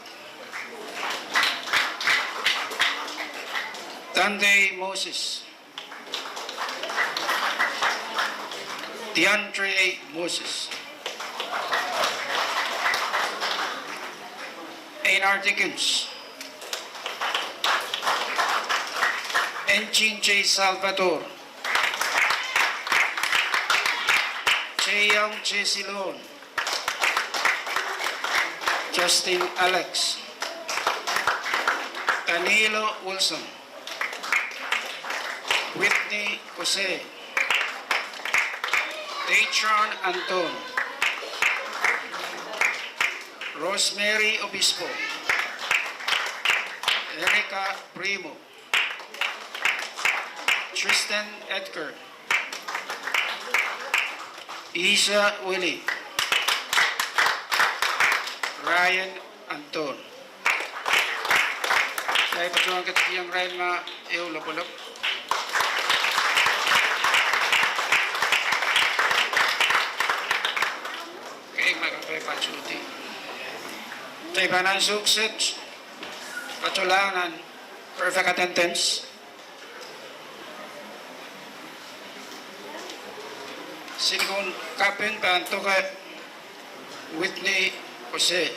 Dante Moses. DeAndre Moses, Einar Dickens, Engin J Salvador, Jayong J Silon, Justin Alex, Danilo Wilson, Whitney Jose, Deitron Anton, Rosemary Obispo, Erica Primo, Tristan Edgar, Isa Willie, Ryan Anton. Kitail patohwan ketikihong irail ma ehu lopwolopw. Kei ma kitail patohdi. Kitail pahn ansou kiset patohlahng nan perfect attendance. Silikon kaping pahn doke Whitney Jose,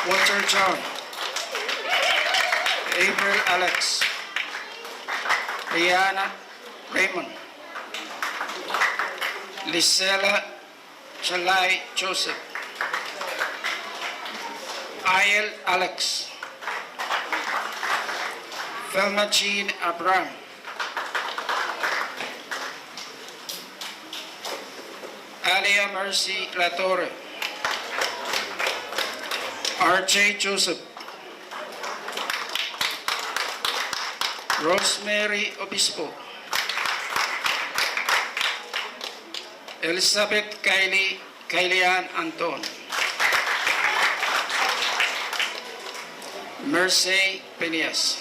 Walter John, April Alex, Rihanna Raymond, Lisela Chalai Joseph, Aiel Alex, Velma Jean Abraham, Alia Mercy Latore, R J Joseph, Rosemary Obispo, Elizabeth Kylie, Kylian Anton, Mercy Phineas.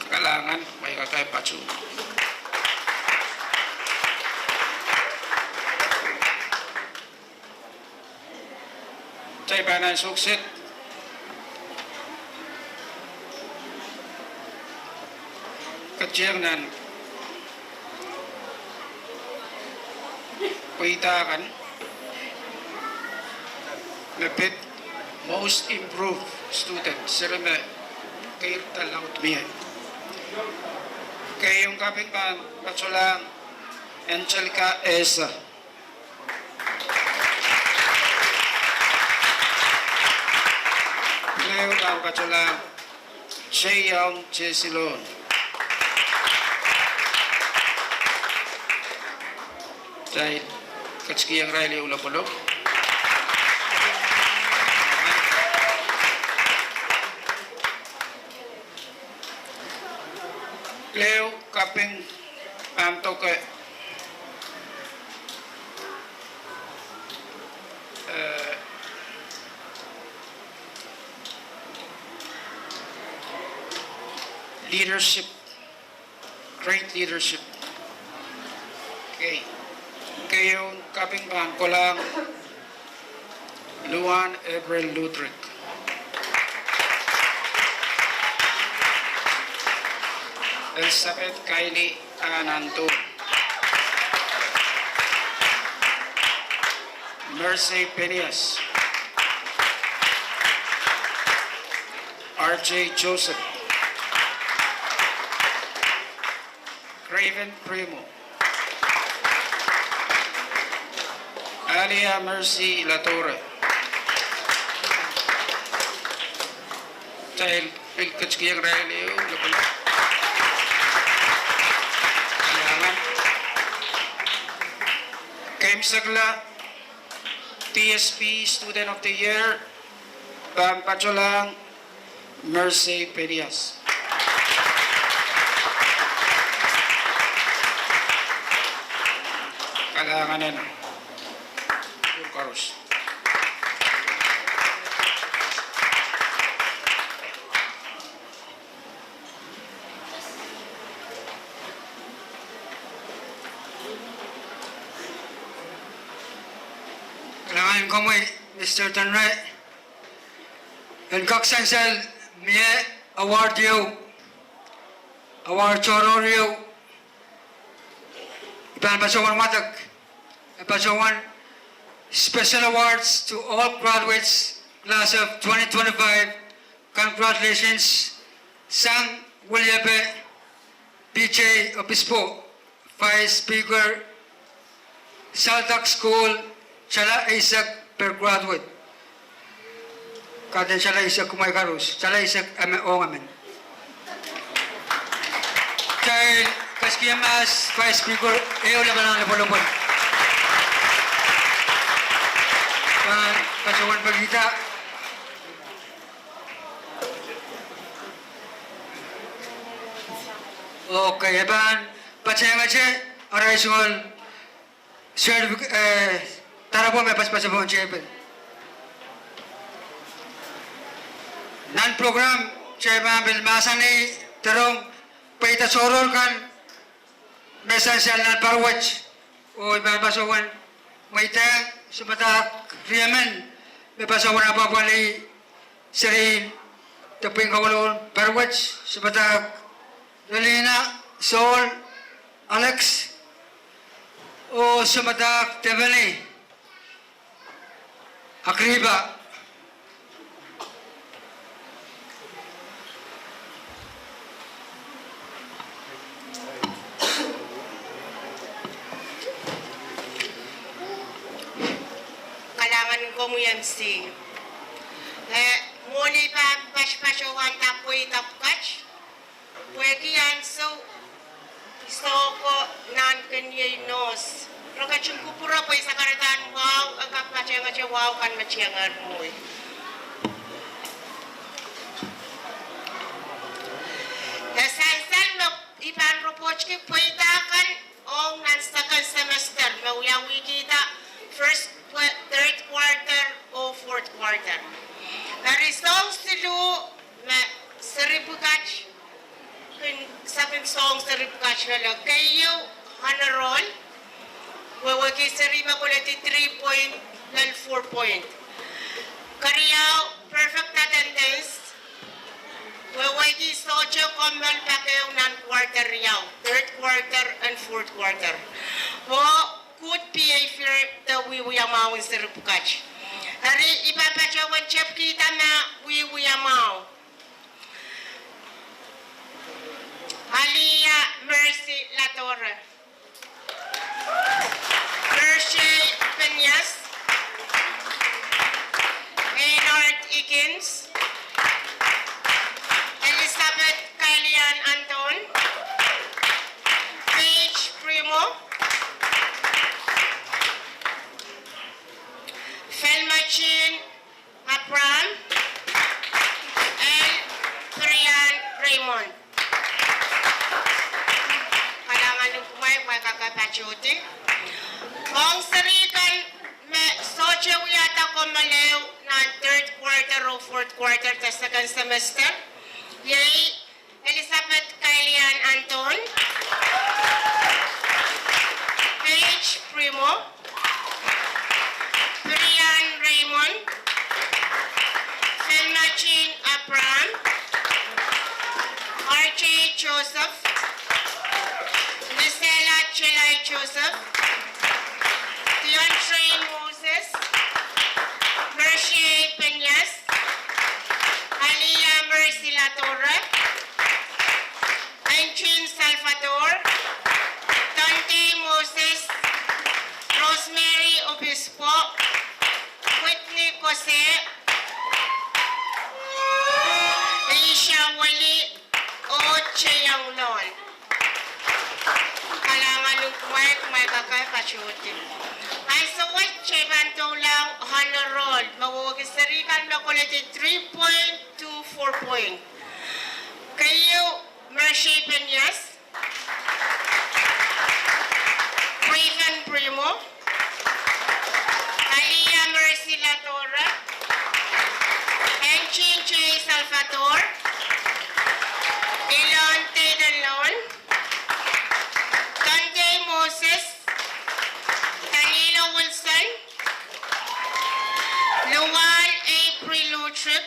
Kalahngan, ma kitail patohdi. Kitail pahn ansou kiset ketikihong nan wehi kan me pid most improved student, seri me keirda laud mie. Keieun kaping pahn patohlahng Angelica Esa. Leu pahn patohlahng Cheyong Chesilon. Kitail ketikihong irail ehu lopwolopw. Leu kaping pahn doke, eh, leadership, great leadership. Okay. Keieun kaping pahn kolahng Luan April Ludrick, Elizabeth Kylie Ananto, Mercy Phineas, R J Joseph, Craven Primo, Alia Mercy Latore. Kitail pil ketikihong irail ehu lopwolopw. Kalahngan. Keimwsekla D S P Student of the Year pahn patohlahng Mercy Phineas. Kalahngan en koaros. Kalahngan en komwi, Mister Tanrai. En kak sansal mie award ieu, award tohrohr ieu, I pahn patohwan wadek, e patohwan special awards to all graduates, class of twenty twenty-five. Congratulations, sang weliepe P J Obispo, Vice Speaker, Saldak School, tala eisek per graduate. Kaidehn tala eisek kumwail koaros, tala eisek emen ong emen. Kitail ketikihong mahs Vice Speaker ehu lapalap lopwolopwol. Pahn patohwan pekihda. Okay, e pahn patehngete arail certificate, eh, darapwo me patpatohwan tepil. Nan program, kitail pahn pil mahsanih doadoahk pweida tohrohr kan me sansal nan pahr wet, oh I pahn patohwan mweidehng sounpadahk riemen me patohwan apwahpwalih serien de pwihn kaweloun pahr wet, sounpadahk Lelina Saul Alex, oh sounpadahk Teveni Akripa. Kalahngan en komwi M C. Eh, mwohni pahn patpatohwanda pweida pwukat. Pwehki ansou I sohte kak nan kin iei nohs. Re ketin kupwure pwe I sakaradahn wahu, e kak patehngete wahu kan me tiengehr mwowe. E sansal me I pahn repwohtki pweida kan ong nan second semester me wiawihkihda first, third quarter oh fourth quarter. Eri soahng siluh me seri pwukat kin, se kin soahng seri pwukat loale. Keieu, honor roll, wehwehki seri me koledi three point lel four point. Keriau, perfect attendance, wehwehki sohte kommoal pak ehu nan quarter riau, third quarter and fourth quarter. Oh good behavior de wiewia mwahu en seri pwukat. Eri I pahn patohwan tepkihda me wiewia mwahu. Aliyah Mercy Ladore. Mercy Penyas. Einard Higgins. Elizabeth Kalian Anton. Paige Primo. Felmachin Abraham, and Brian Raymond. Kalahngan en kumwail, kumwail kak patohdi. Ong seri kan me sohte wiahda kommoal ehu nan third quarter oh fourth quarter de second semester, iei Elizabeth Kailian Anton, Paige Primo, Brian Raymond, Felmachin Abraham, R J Joseph, Lisela Chelai Joseph, Deontre Moses, Mercy Penyas, Aliyah Mercy Ladore, Anjin Salvador, Dante Moses, Rosemary Obispo, Whitney Kose, Aisha Wali, oh Cheyang Lon. Kalahngan en kumwail, kumwail kak patohdi. Ansou wet kitail pahn doulahng honor roll, me wehwehki seri kan me koledi three point two four point. Keieu, Mercy Penyas, Raven Primo, Aliyah Mercy Ladore, Anjin J Salvador, Elon Tayden Lon, Dante Moses, Danilo Wilson, Luan April Lutrick,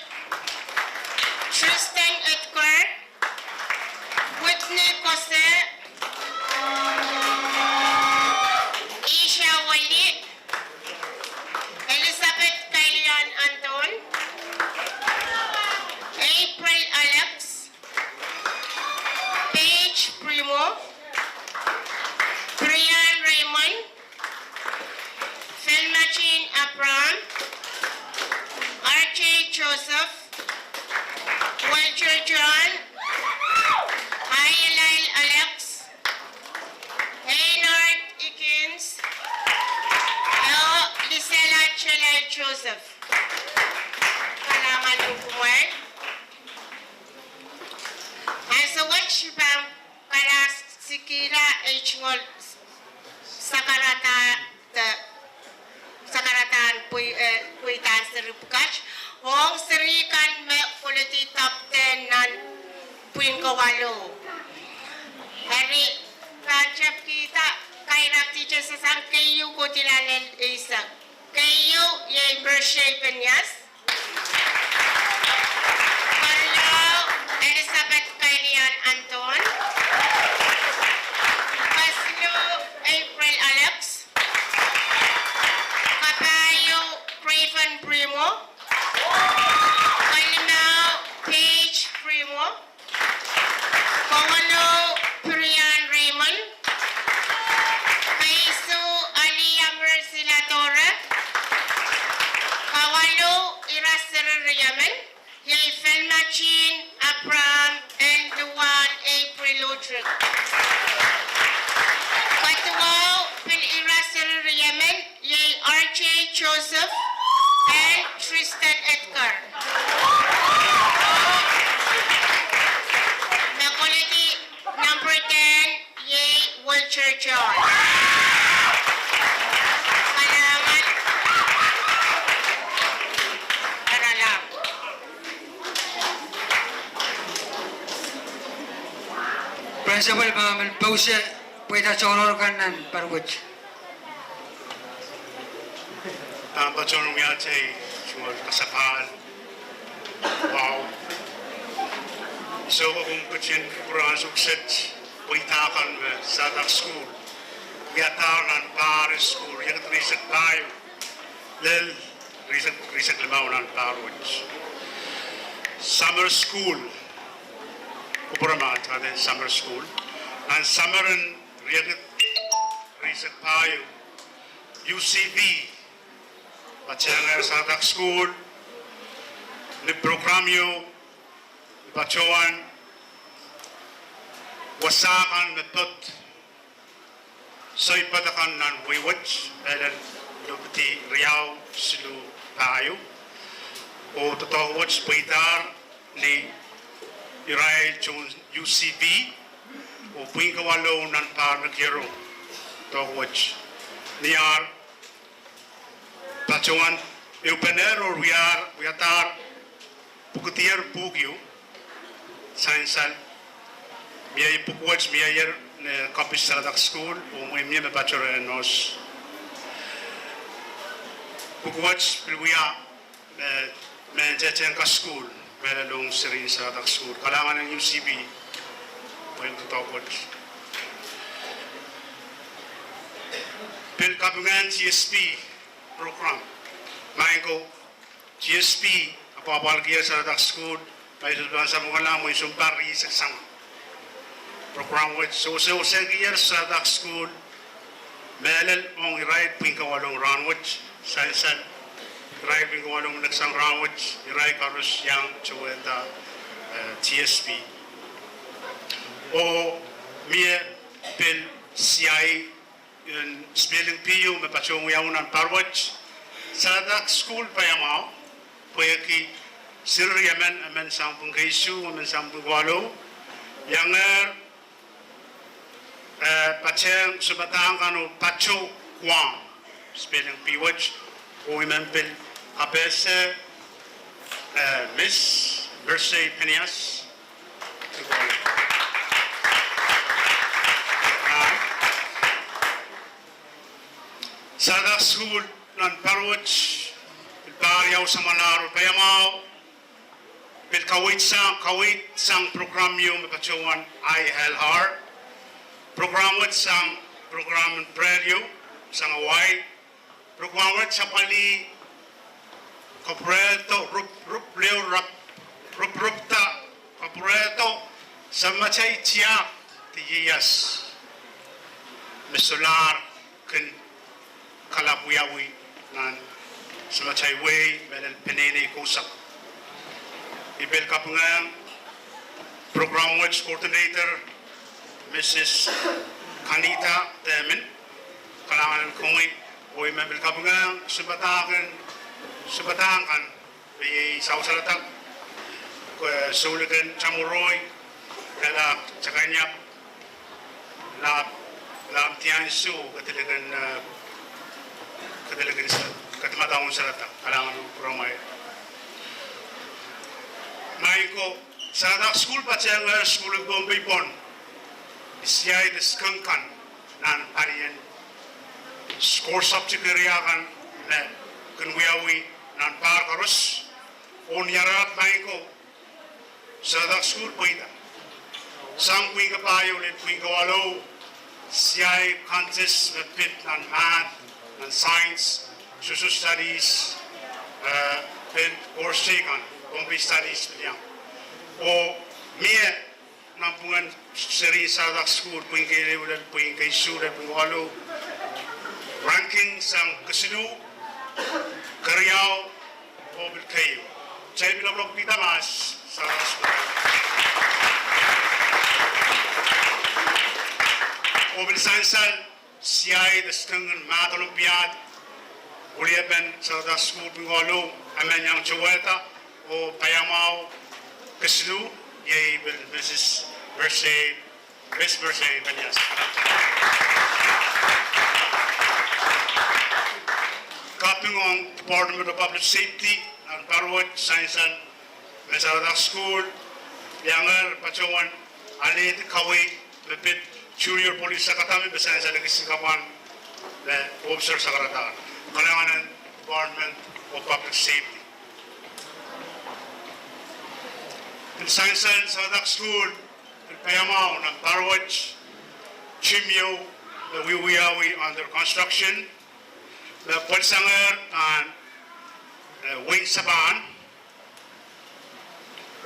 Tristan Edgar, Whitney Kose, Isha Wali, Elizabeth Kailian Anton, April Alex, Paige Primo, Brian Raymond, Felmachin Abraham, R J Joseph, Walter John, Ayelail Alex, Einard Higgins, oh Lisela Chelai Joseph. Kalahngan en kumwail. Ansou wet I pahn kalahngasikihla ei tungoal sakarada, de, sakarada en pwe, eh, pweida en seri pwukat ong seri kan me koledi top ten nan pwihn kawalu. Eri pahn tepkihda kairak teachers sang keieu kohdi lel eisek. Keieu iei Mercy Phineas. Kahrlau Elizabeth Kailian Anton. Kesiluh April Alex. Kapahieu Craven Primo. Kalimau Paige Primo. Kawalu Brian Raymond. Keisuh Alia Mercy Ladore. Kawalu ira seri riemen, iei Felmachin Abraham and Luan April Lutrick. Kaduwau pil ira seri riemen, iei R J Joseph and Tristan Edgar. Me koledi number ten, iei Walter John. Kalahngan. Kalahngan. Principal pahn pousehla pweida tohrohr kan nan pahr wet. Pahn patohwan wiahda ei tungoal kasapahl. Wow. Soh, komw ketin kupwuramwail ansou kiset pweida kan me Sadak School wiadahr nan pahr en school, riekid rieisek pahieu lel rieisek, rieisek limau nan pahr wet. Summer school, kupwuramwail, ah, summer school, nan summer en riekid rieisek pahieu, U C V, patehng Sadak School ni program ieu me patohwan wasa kan me pid soipwed akan nan wehi wet, lel Lopidi riau siluh pahieu. Oh doadoahk wet pweidahr ni irail tohn U C V, oh pwihn kawalu nan pahr nekiero, doadoahk wet. Ni ar patohwan ehupene oh wiadahr, wiadahr pwukedier pwuhk ieu, sansal, mie pwuhk wet mieier ni kapis Sadak School, oh mwein mie me patohwan nohs. Pwuhk wet pil wia, eh, mehn tehtehn kasukuhl, mehlel ong serien Sadak School. Kalahngan en U C V, mwein doadoahk wet. Pil kapingehn G S P program. Maing ko, G S P apwahpwalkier Sadak School, pai sel pahn sapwungala mwein sounpar rieisek sang. Program wet sewesewesehkier Sadak School, mehlel ong irail pwihn kawalu rahnwet, sansal irail pwihn kawalu neksang rahnwet, irail koaros iang towehda, eh, G S P. Oh mie pil siai en spelling bee ieu me patohwan wiawi nan pahr wet. Sadak School paiamwahu, pwehki seri riemen, emen sang pwihn keisuh, emen sang pwihn kawalu, iangehr, eh, patehng sounpadahk kan oh patohwan spelling bee wet, oh I men pil kapehse, eh, Miss Mercy Phineas. Sadak School nan pahr wet, pil pahr ieu samwalahr oh paiamwahu, Pil kaweid sang, kaweid sang program ieu me patohwan I L R. Program wet sang program en prayer ieu sang Hawaii. Program wet sapwalih kapwurehdo, rup, rup, leo rap, rup, rupda, kapwurehdo, samatail tiahk de ieias me solahr kin kalap wiawi nan samatail wehi, mehlel peneinei kousapw. I pil kapingahng program wet coordinator, Mrs Kanita Temin, kalahngan en komwi, oh I men pil kapingahng sounpadahk en, sounpadahk kan, me iei Sawasaladek, eh, Soulikin Tamwuroi, Kelak Takaniap, Lap, Lap Tiansu, Kadilikin, eh, Kadilikin Sa-, Kadimadau en Saladek, kalahngan en kupwuramwail. Maing ko, Saladek School patehng sukuhl en Pohnpei pwon, siai de skeng kan nan palien core subject area kan me kin wiawi nan pahr koaros. Oh ni arail maing ko, Saladek School pweida sang pwihn kapahieu lel pwihn kawalu, siai contest me pid nan math, nan science, social studies, eh, pil course kan, Pohnpei Studies pil iang. Oh mie nanpwungen seri Saladek School, pwihn keieun lel pwihn keisuh lel pwihn kawalu, ranking sang kesiluh, keriau, oh pil keieu. Kitail pil lokolok pid mas Saladek School. Oh pil sansal siai de skeng en math Olympiad, weliepen Saladek School pwihn kawalu, emen iang towehda oh paiamwahu kesiluh, iei pil Mrs Mercy, Miss Mercy Venias. Kaping ong Department of Public Safety nan pahr wet, sansal me Saladek School iang patohwan alehdi kaweid me pid Junior Police Academy me sansal ekis en kapwan me officer sakaradahn. Kalahngan en Department of Public Safety. Pil sansal Saladek School pil paiamwahu nan pahr wet, gym ieu me wiewiawi, under construction, me pwelsangehr nan, eh, wehin Sapan,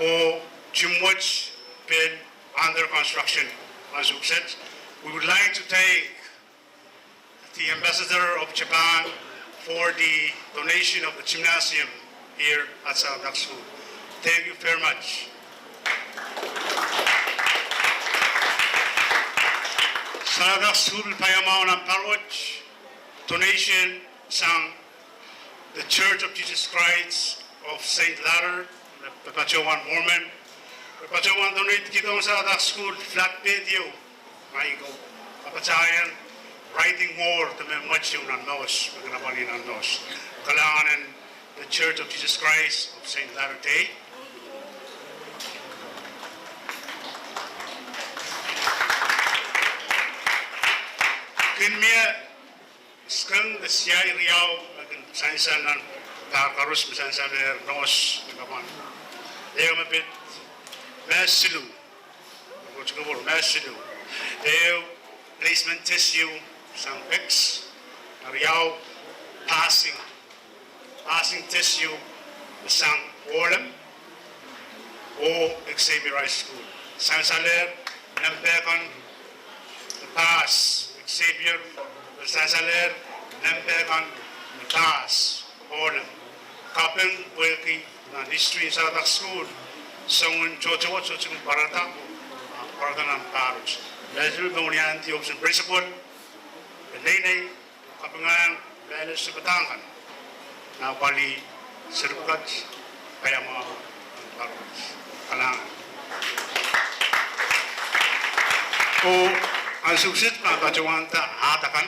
oh gym wet pil under construction. Ansou kiset, we would like to thank the ambassador of Japan for the donation of the gymnasium here at Saladek School. Thank you very much. Saladek School pil paiamwahu nan pahr wet, donation sang The Church of Jesus Christ of Saint Lazarus, me patohwan Mormon, me patohwan donate kihdohng Saladek School flatbed ieu, maing ko, me patohwan writing wall de me mwet ieu nan Mawes, me kin apwalih nan Mawes. Kalahngan en The Church of Jesus Christ of Saint Latter-day. Kin mie skeng de siai riau me kin sansal nan pahr koaros me sansalehr Norse me kapwan. Ehu me pid, me siluh, me siluh. Ehu placement test ieu sang Pex, riau passing, passing test ieu sang Ohlem oh Xavier High School. Sansalehr nempe kan pass, Xavier, sansalehr nempe kan pass, Ohlem. Kaping pwehki nan history en Saladek School, soangen tohto wet sohte kin pwarada, pwarada nan pahr wet. Mehlel me wini ahn di office en principal, peneinei, kapingahng mehlel sounpadahk kan, nan apwalih seri pwukat paiamwahu pahr wet. Kalahngan. Oh ansou kiset ma patohwanda ahd akan,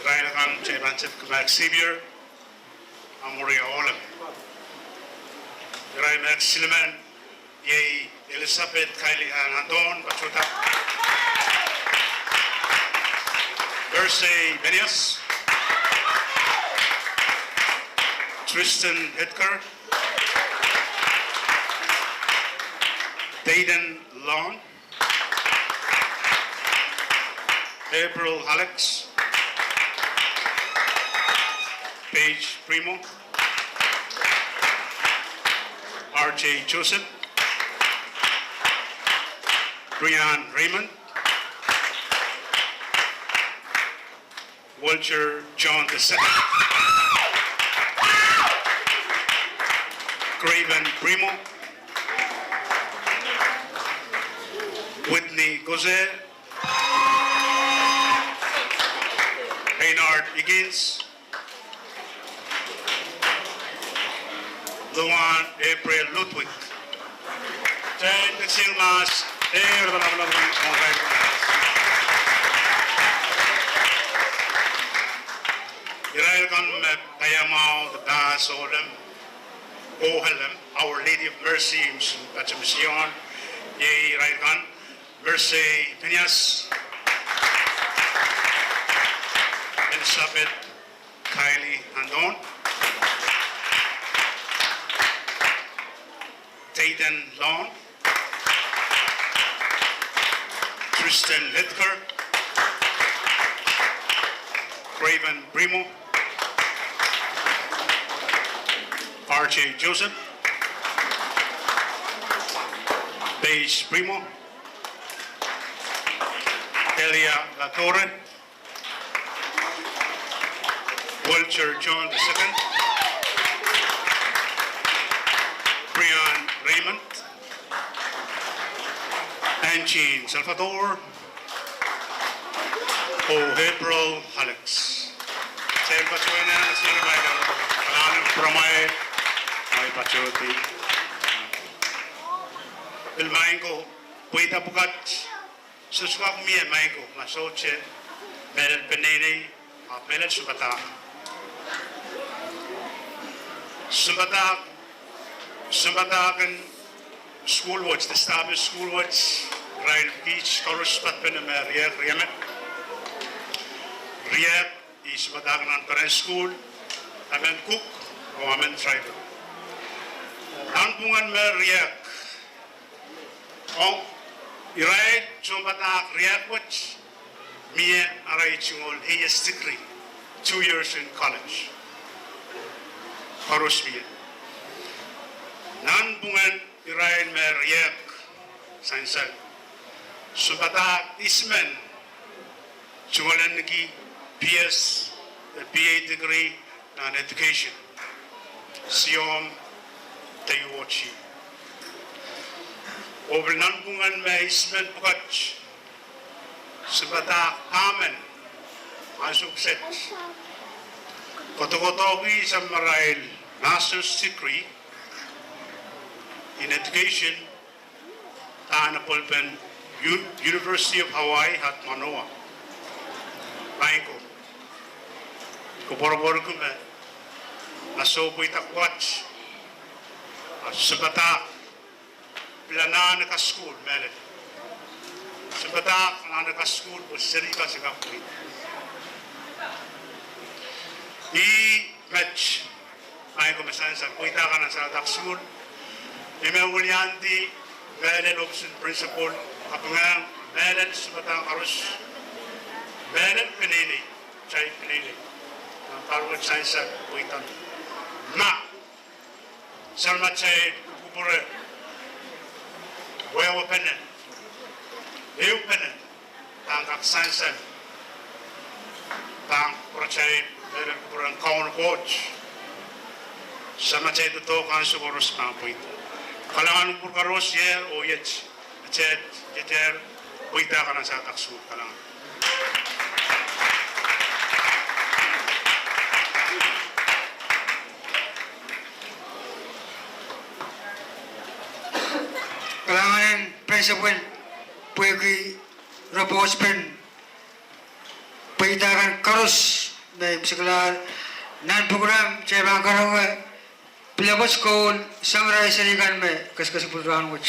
irail akan me kitail pahn tepki, Max Xavier, Amoria Ohlem. Irail me silimen iei Elizabeth Kylie Ann Anton, patohda, Mercy Venias, Tristan Edgar, Dayton Lon, April Alex, Paige Primo, R J Joseph, Brian Raymond, Walter John the second, Craven Primo, Whitney Gose, Reinhard Higgins, Luan April Ludwig. Kitail kisin mahs, eh, lapalap, lapalap, lapalap. Irail kan me paiamwahu de pahs ohlem, ohlem, Our Lady of Mercy, imsin patoh mision, iei irail kan, Mercy Phineas, Elizabeth Kylie Andon, Dayton Lon, Tristan Ledker, Craven Primo, R J Joseph, Paige Primo, Elia Latorre, Walter John the second, Brian Raymond, Angie Salvador, oh April Alex. Kitail patohwan anahne seri baila, kalahngan en kupwuramwail, ahi patohdi. Pil maing ko, pweida pwukat, sohte kak mie maing ko, ma sohte mehlel peneinei, ahpw mehlel sounpadahk. Sounpadahk, sounpadahk en sukuhl wet, de Sabbath sukuhl wet, irail kiht koaros patpene me riehk riemen. Riehk, ih sounpadahk nan peren sukuhl, emen Kuk, oh emen tribal. Nanpwungen me riehk, ong irail sounpadahk riehk wet, mie arail tungoal highest degree, two years in college. Koaros mie. Nanpwungen irail me riehk sansal, sounpadahk eismen, tungoal en ki B S, eh, B A degree nan education, Siom de Uochi. Oh pil nanpwungen me eismen pwukat, sounpadahk pahmen, ansou kiset, kodokodohki samarail master's degree in education, pahn apwalipen U-, University of Hawaii at Manoa. Maing ko, koapworopworki me, ma soh pweida pwukat, a sounpadahk pil anahne kasukuhl mehlel. Sounpadahk anahne kasukuhl pwe seri kan se kak pweida. Ih met, maing ko, me sansal pweida kan nan saledek sukuhl. I men weliandi mehlel ohpis en principal, kapingahki mehlel sounpadahk koaros, mehlel peneinei, kitail peneinei, nan pahr wet sansal pweida. Ma se matail kupwure, wehwehpene, ehupene, pahn kak sansal, pahn kupwuratail, mehlel kupwuren Kauno Koht, se matail doadoahk ansou koaros pahn pweida. Kalahngan kupwur koaros, ier oh iet, atail, atail pweida kan nan saledek sukuhl, kalahngan. Kalahngan en principal pwehki re pwohspen pweida kan koaros me imwisekla. Nan pwukoa me kitail pahn karonge pil koaros koul sang irail seri kan me kesikesikpwil rahnwet.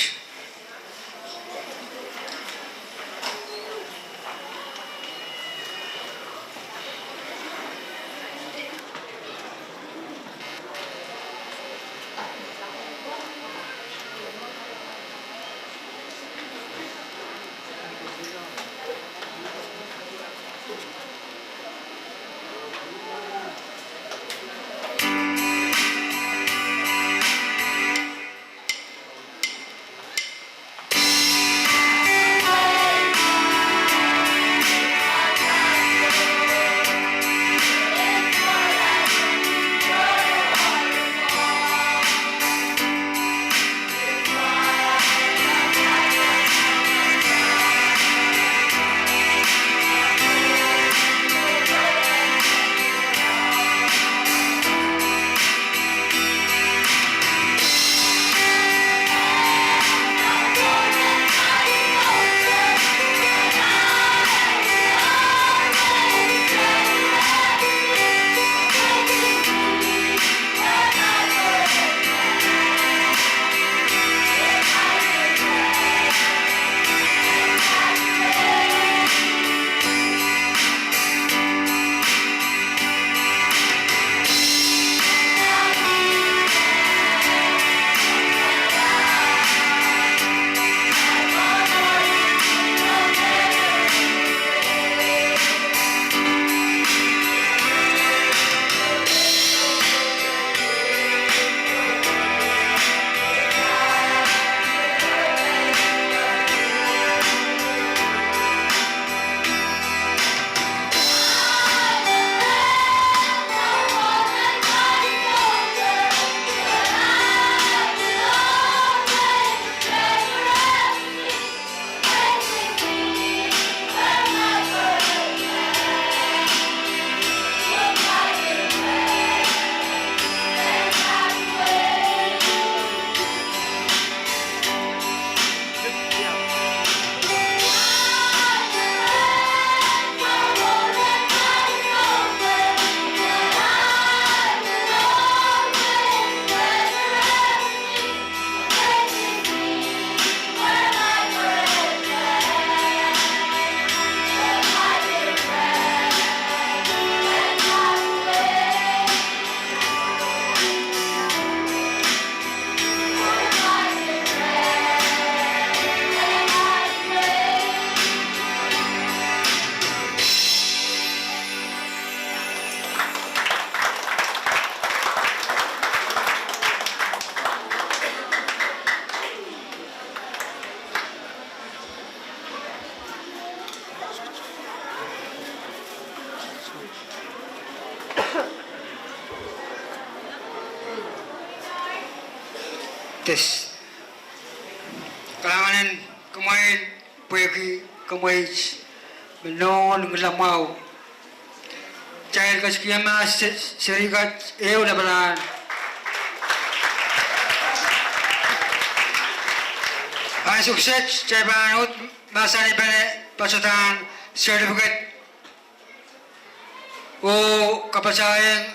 Test. Kalahngan en kumwail pwehki kumwail me nohn ngilamwahu. Kitail ketikihong mahs se-, serihkan ehu lapalahn. Ansou kiset kitail pahn uhd mahsanihpene patohdan certificate oh kapatahieng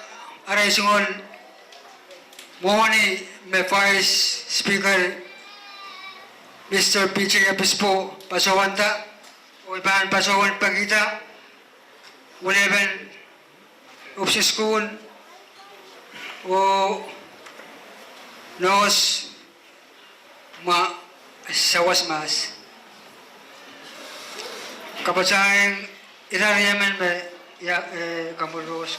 arail soangen mwohni me Vice Speaker Mister P J Obispo patohwanda, oh I pahn patohwan pekihda weliepen Upsala School oh North mwa sawas mahs. Kapatahieng irair emen me ia, eh, kamworohros.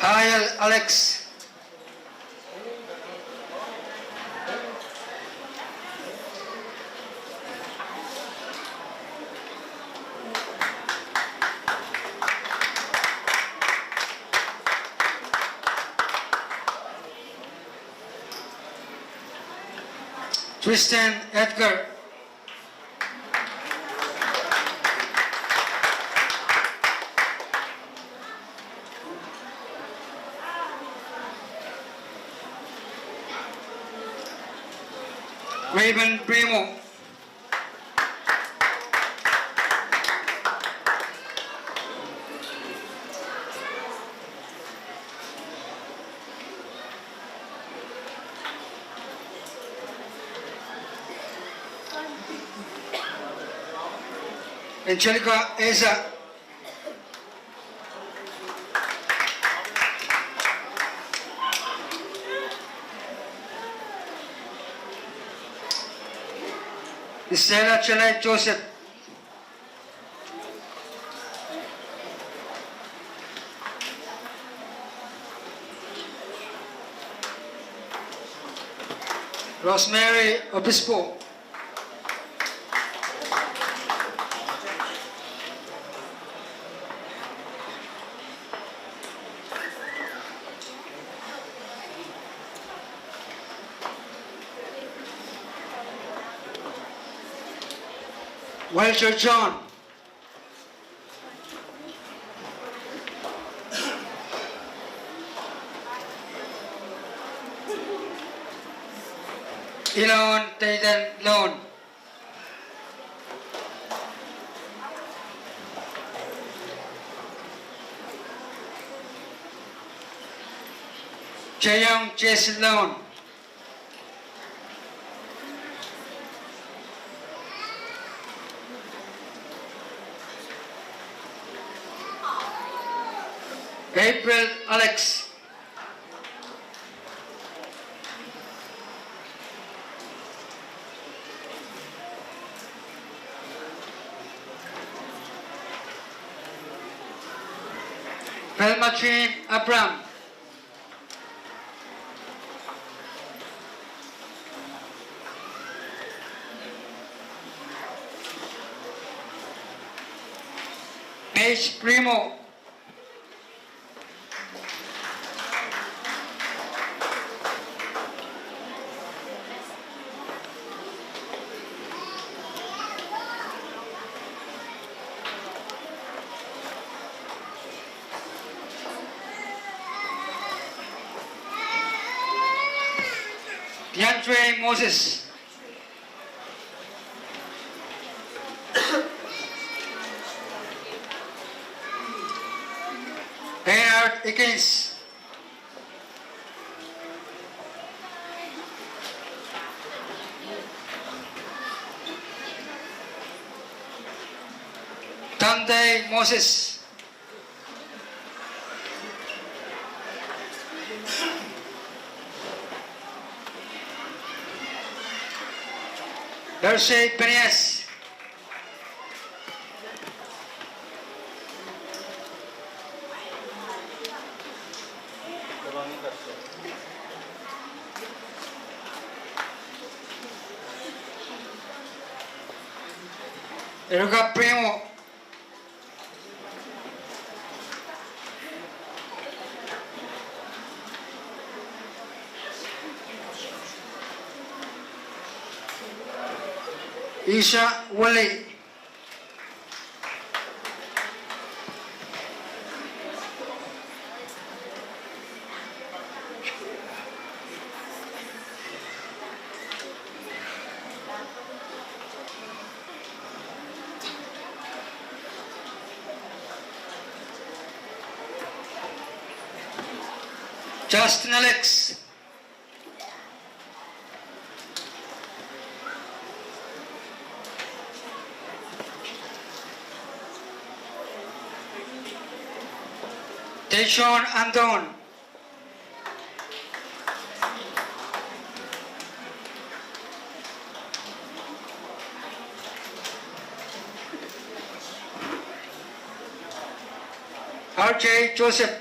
Ayel Alex. Tristan Edgar. Raven Primo. Angelica Esa. Stella Chalai Joseph. Rosemary Obispo. Walter John. Ilon Dayton Lon. Jeyong Jason Lon. April Alex. Velma Jean Abraham. Paige Primo. Yantwei Moses. Einard Higgins. Tandei Moses. Persei Phineas. Erica Primo. Isha Willie. Justin Alex. Teichon Anton. R J Joseph.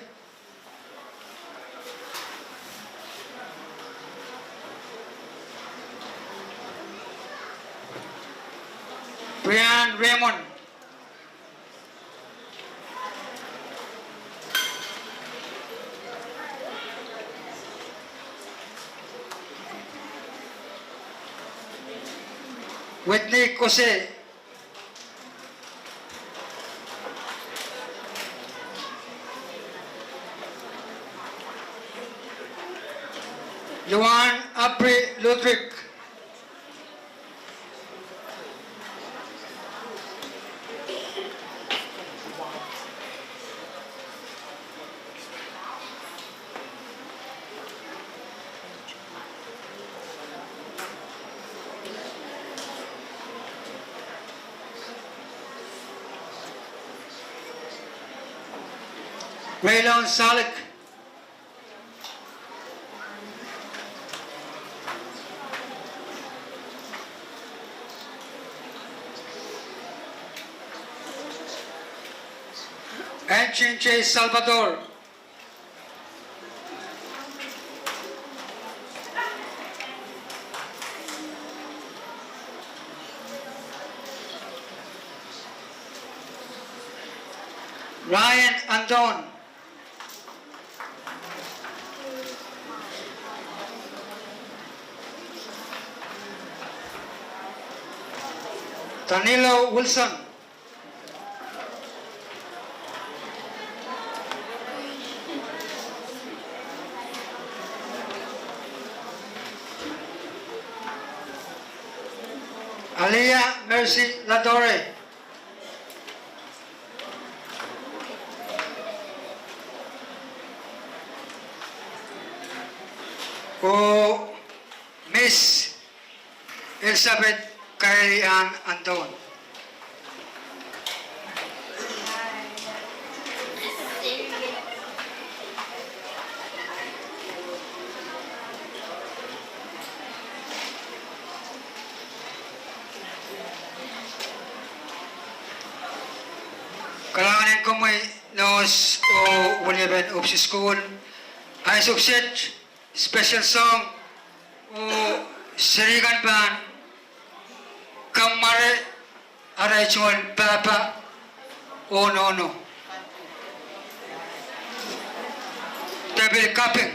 Brian Raymond. Whitney Kose. Luan Abri Ludwig. Raylon Salik. Anjin J Salvador. Ryan Anton. Danilo Wilson. Alia Mercy Ladore. Oh Miss Elizabeth Kaeli Ann Anton. Kalahngan en komwi nohs oh weliepen Upwsih Sukuhl. Ahi sukset special song oh seri kan pahn kamware arail tungoal pahpa oh nohno. Depil kaping.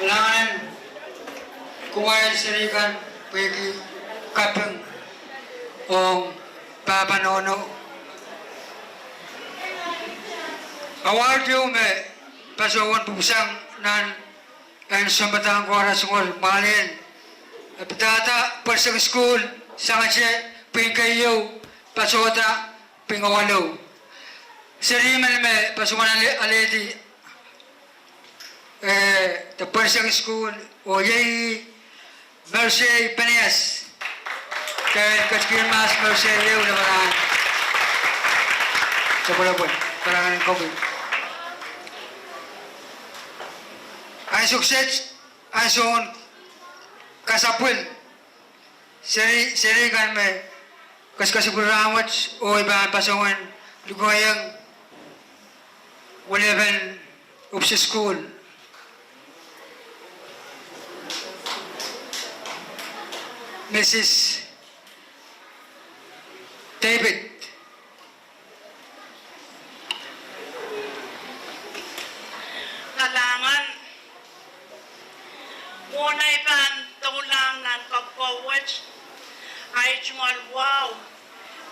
Langanen kumwail seri kan pwehki kaping ong pahpa nohno. Award ieu me patohwan pwupwusang nan en sounpadahk koaros, mwahlel e padahda pwerisek sukuhl sangete pwihn keieu patohda pwihn waluh. Seri men me patohwan ale-, alehdi, eh, de pwerisek sukuhl, oh iei Mercy Peneas. Ke ketikihong Mercy ehu lapalahn sapwelopwel, palakan koki. Ansou kiset, ansoun kasapwil, seri, seri kan me kaskasapwil rahnwet, oh I pahn patohwan lukoieng welepen Upside School, Mrs David. Kalahngan, mwohn ei pahn doulahng nan kapwukoa wet, ei tungoal wahu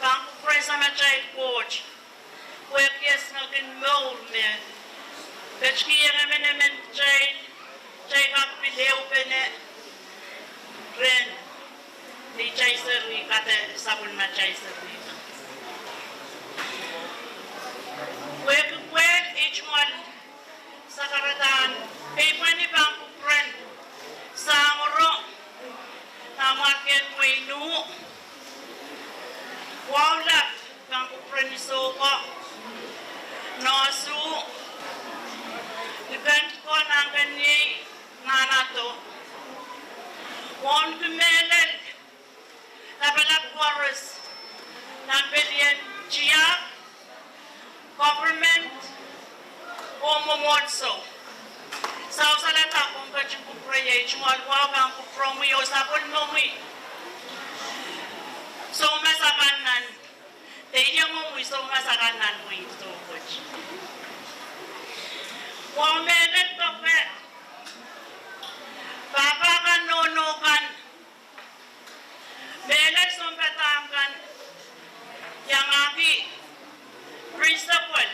pahn kupwuren Samatail Koht pwehki e singek en mour me ketikihong emenemen kitail, kitail kak pil ehupene rehn neitail seri kan de sapwellimatail seri kan. Pwehki pwehl, ei tungoal sakaradahn peipweni pahn kupwuren Sangoro, Namwarkien Weinu, Waulap pahn kupwuren Isoko, Nohsu, Lipentko, Nahnken Iei, Nahnado, wauneki mehlel lapalap koaros nan pelien tiahk, government, oh mwomwohdiso. Sawasawahlahte komw ketin kupwurei, ei tungoal wahu pahn kupwuromwi oh sapwellimomwi, soumas akan nan, de iengomwi, soumas akan nan wehi soukohp wet. Wahu mehlel doke pahpa kan, nohno kan, mehlel sounpadahk kan, iangahki principal.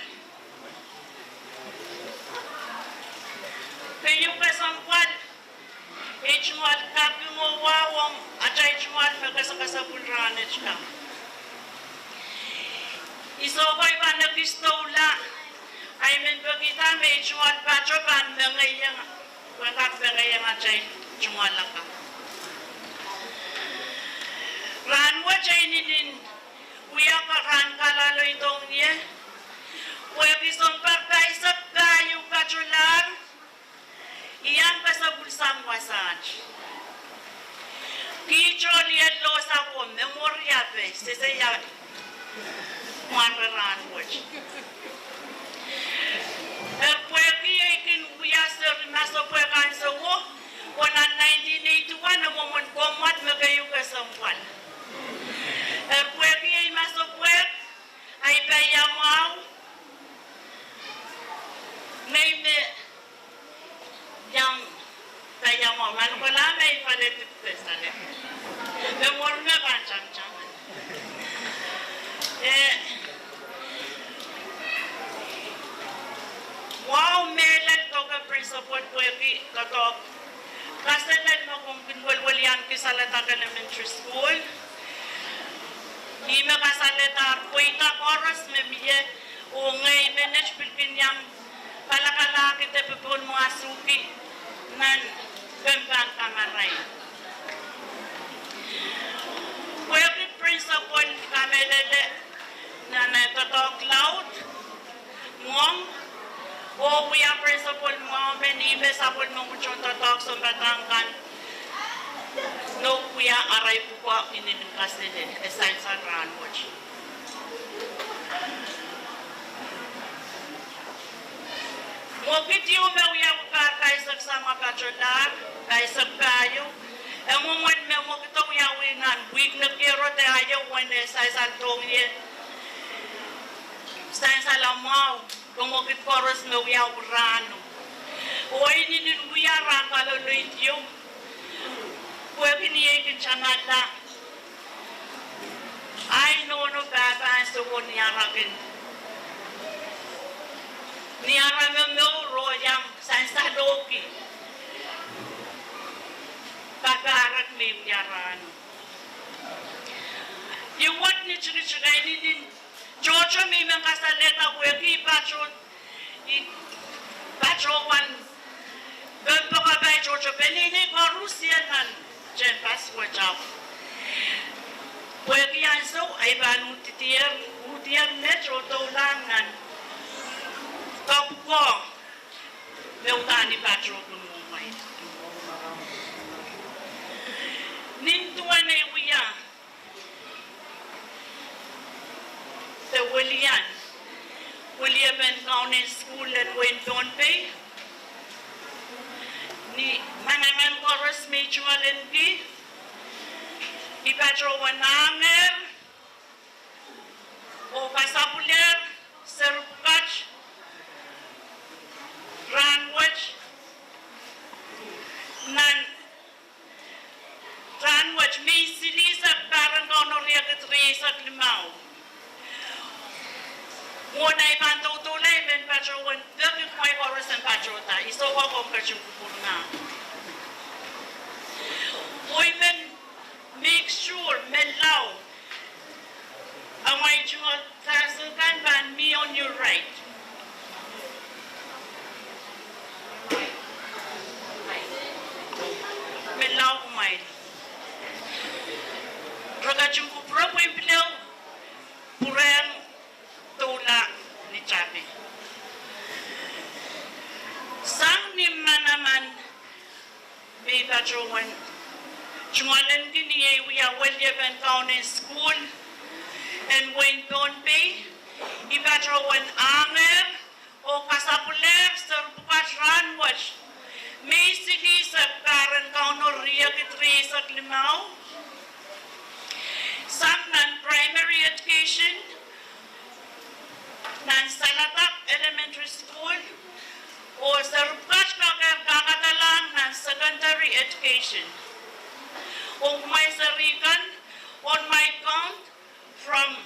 Keieu kesempwal, ei tungoal kaping oh wahu ong atail tungoal me kaskasapwil rahnwet kan. Isoko I pahn ekis doula, I men pekihda me ei tungoal pato pahn mengeieng, pwe kak mengeieng atail tungoal akan. Rahnwet ei inenen wia rahn kaloaloudohng ie, pwehki sounpar pahisek pahieu patohlahr, I iang kesempwal sang wasaht. Kiht oh lih lohsang oh me mwuri ape sehse ia mwahnre rahnwet. Eri pwehki ei kin wia seri masepwehk ansouo, oh nan nineteen eighty-one e mwomwen kommwad me keieu kesempwal. Eri pwehki ei masepwehk, ahi paiamwahu, ngehi me iang paiamwahu, ma I kohla me I pahn ale dipwisale, me mwuri me pahn tamataman. Eh, wahu mehlel doke principal pwehki doadoahk kaselel me komw kin welwelian ki Saledek Elementary School. Ih me kasalehdahr pweida koaros me mie, oh ngehi menet pil kin iang palakalahki de popohl mwahsuki nan kempan kamarain. Pwehki principal kamehlele nan doadoahk laud mwohng, oh wia principal mwahu men, ih me sapwellimomwi tohn doadoahk sounpadahk kan, nohk wia arail pwukoa inenen kaselel, e sansal rahnwet. Mwekid ieu me wia pwukat kaisek samwa patohlahr, kaisek pahieu, e mwomwen me mwekido wiawi nan wihk nekiero de aio uwen e sansaldohng ie sansal mwahu. Komwekid koaros me wiawi rahno. Oh inenen wia rahn kaloloid ieu. Pwehki ni ei kin tamalla, ahi nohno pahpa ansou ko ni ara kin, ni ara momour oh iang sansalohki kapahrek me wia rahno. Ih wet ni tikitik, inenen tohto me I men kasalehda pwehki patohwan, patohwan kompoakepahi tohto peneinei koarusie nan tehnpas wet ahu. Pwehki ansou ahi pahn uhdier, uhdier met oh doulahng nan kapwukoa me uhdahn I patohwan kumwail. Nin duwen ei wia de wilian, weliepen kaunen sukuhl en wehin Pohnpei, ni manaman koaros me I tungoalenki, I patohwan ahngehr oh kasapwilehr seri pwukat rahnwet nan rahnwet, Mei silihsek, pahr en Kauno riekid rieisek limau. Mwohn ahi pahn doudoula I men patohwan peki kumwail koaros en patohda, I sohte kak ketin kupwurki. Oh I men make sure me lao amwail tungoal tassel kan pahn mih on your right. Me lao kumwail. Re ketin kupwure pwe pil pwurehng doula ni tapi. Sang ni manaman me I patohwan tungoalenki ni ei wia weliepen kaunen sukuhl en wehin Pohnpei, I patohwan ahngehr oh kasapwilehr seri pwukat rahnwet, Mei silihsek, pahr en Kauno riekid rieisek limau, sang nan primary education nan Salatak Elementary School, oh seri pwukat kak kakadalahng nan secondary education. Oh kumwail seri kan, on my count, from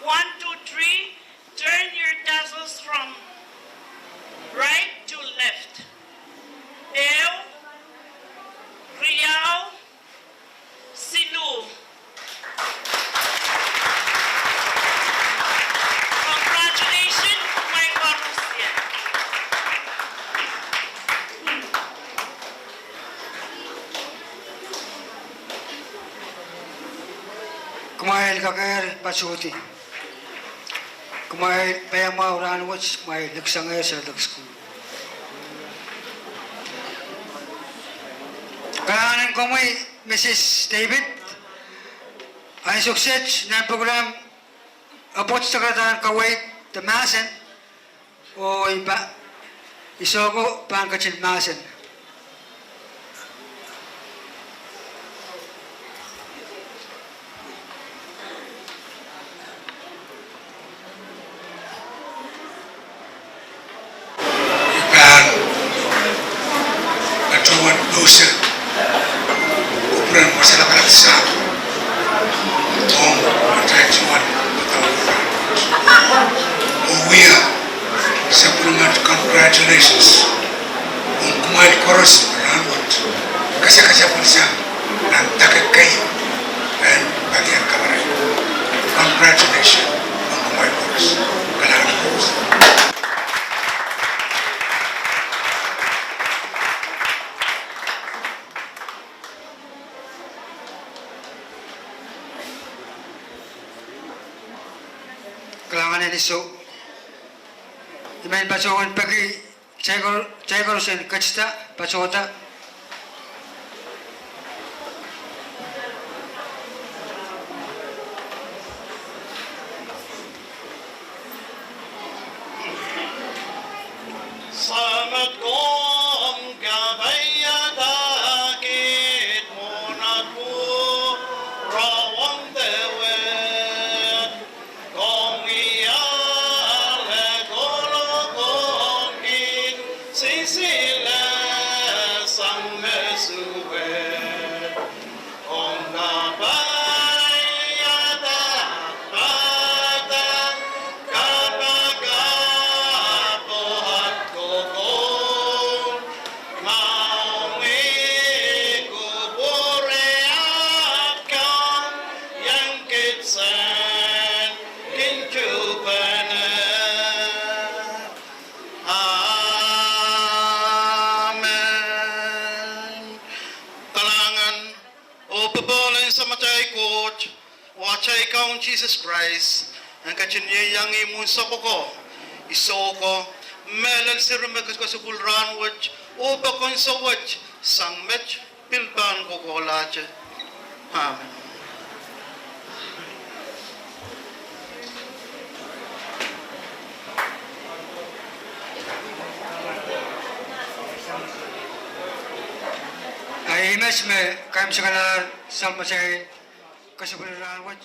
one, two, three, turn your tassels from right to left. Ehu, riau, siluh. Congratulations, kumwail koarusie. Kumwail kakehr patohdi. Kumwail paiamwahu rahnwet, kumwail liksangehr seiloak sukuhl. Kalahngan en komwi, Mrs David. Ansou kiset nan program, apwoat sakaradahn kaweid de mahsen. Oh I pahn, I sohte pahn ketin mahsen. I pahn patohwan pousehla kupwuren wasa lapalap sang ong atail tungoal, oh wia sapwellime congratulations ong kumwail koaros me rahnwet kasakasapwil sang nan dake kei en palien kamarain. Congratulations ong kumwail koaros. Kalahngan koaros. Kalahngan en iso. I men patohwan peki kitail koaros en ketida, patohda. Samat komw kapaiada kiht mwohn ahmw rohng dewe. Komw wiahla koul Sisile sang me suwed, ong kapaiada pahda, kapakap oh kokoul, maing kupwure akan, iang kiht sang kin tuhpene. Amen. Kalahngan oh popohl en Samatail Koht oh atail Kaun Sises Krais, en ketin ieiang imwin sapwoko, isouko, mehlel seri me kasukuhl rahn wet oh pokon sowet sang met pil pahn kokohlahte. Amen. Ahi met me kaimwisekala Samatail kasukuhl rahn wet.